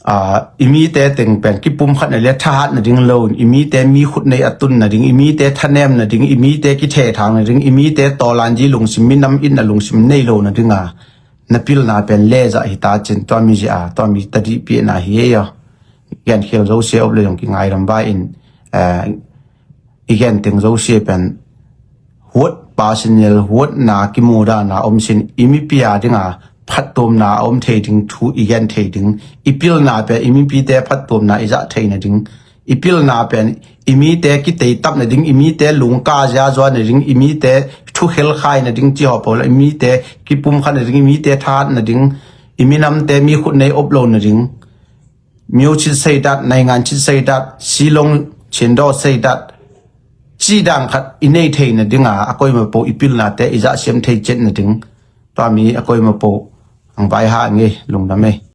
i mite teng pen kipumkhat na le thahat nading lo in, i mite mi khut nei a tun nading, i mite thanem nading, i mite kithethang nading, i mite tawlanji lungsim, minam itna lungsim nei lo nadinga na pilna pen lezah hita cin, tua mi zia tua mi tadihpihna hi ei aw. Genkhel zosia op le zong kingai ram vai in, i gen teng zosia pen huat personal, huatna, kimudana om sin, i mipi a dinga phattuamna a om thei ding thu i gen thei ding, i pilna pen i mipite phattuamna i zah thei nading, i pilna pen i mite kiteitap nading, i mite lungka ziazua nading, i mite thukhel khai nading, ci hawpo le i mite kipumkhat nading, i mite thahat nading, i minamte mi khut nei op lo nading, miucit seidat, naingan cit seidat, silong cindo seidat, cidang khat i nei thei nadinga a koimapo i pilnate i zahsiam thei cet nading, tua mi a koimapo ang vai ha ngei lungdam ei.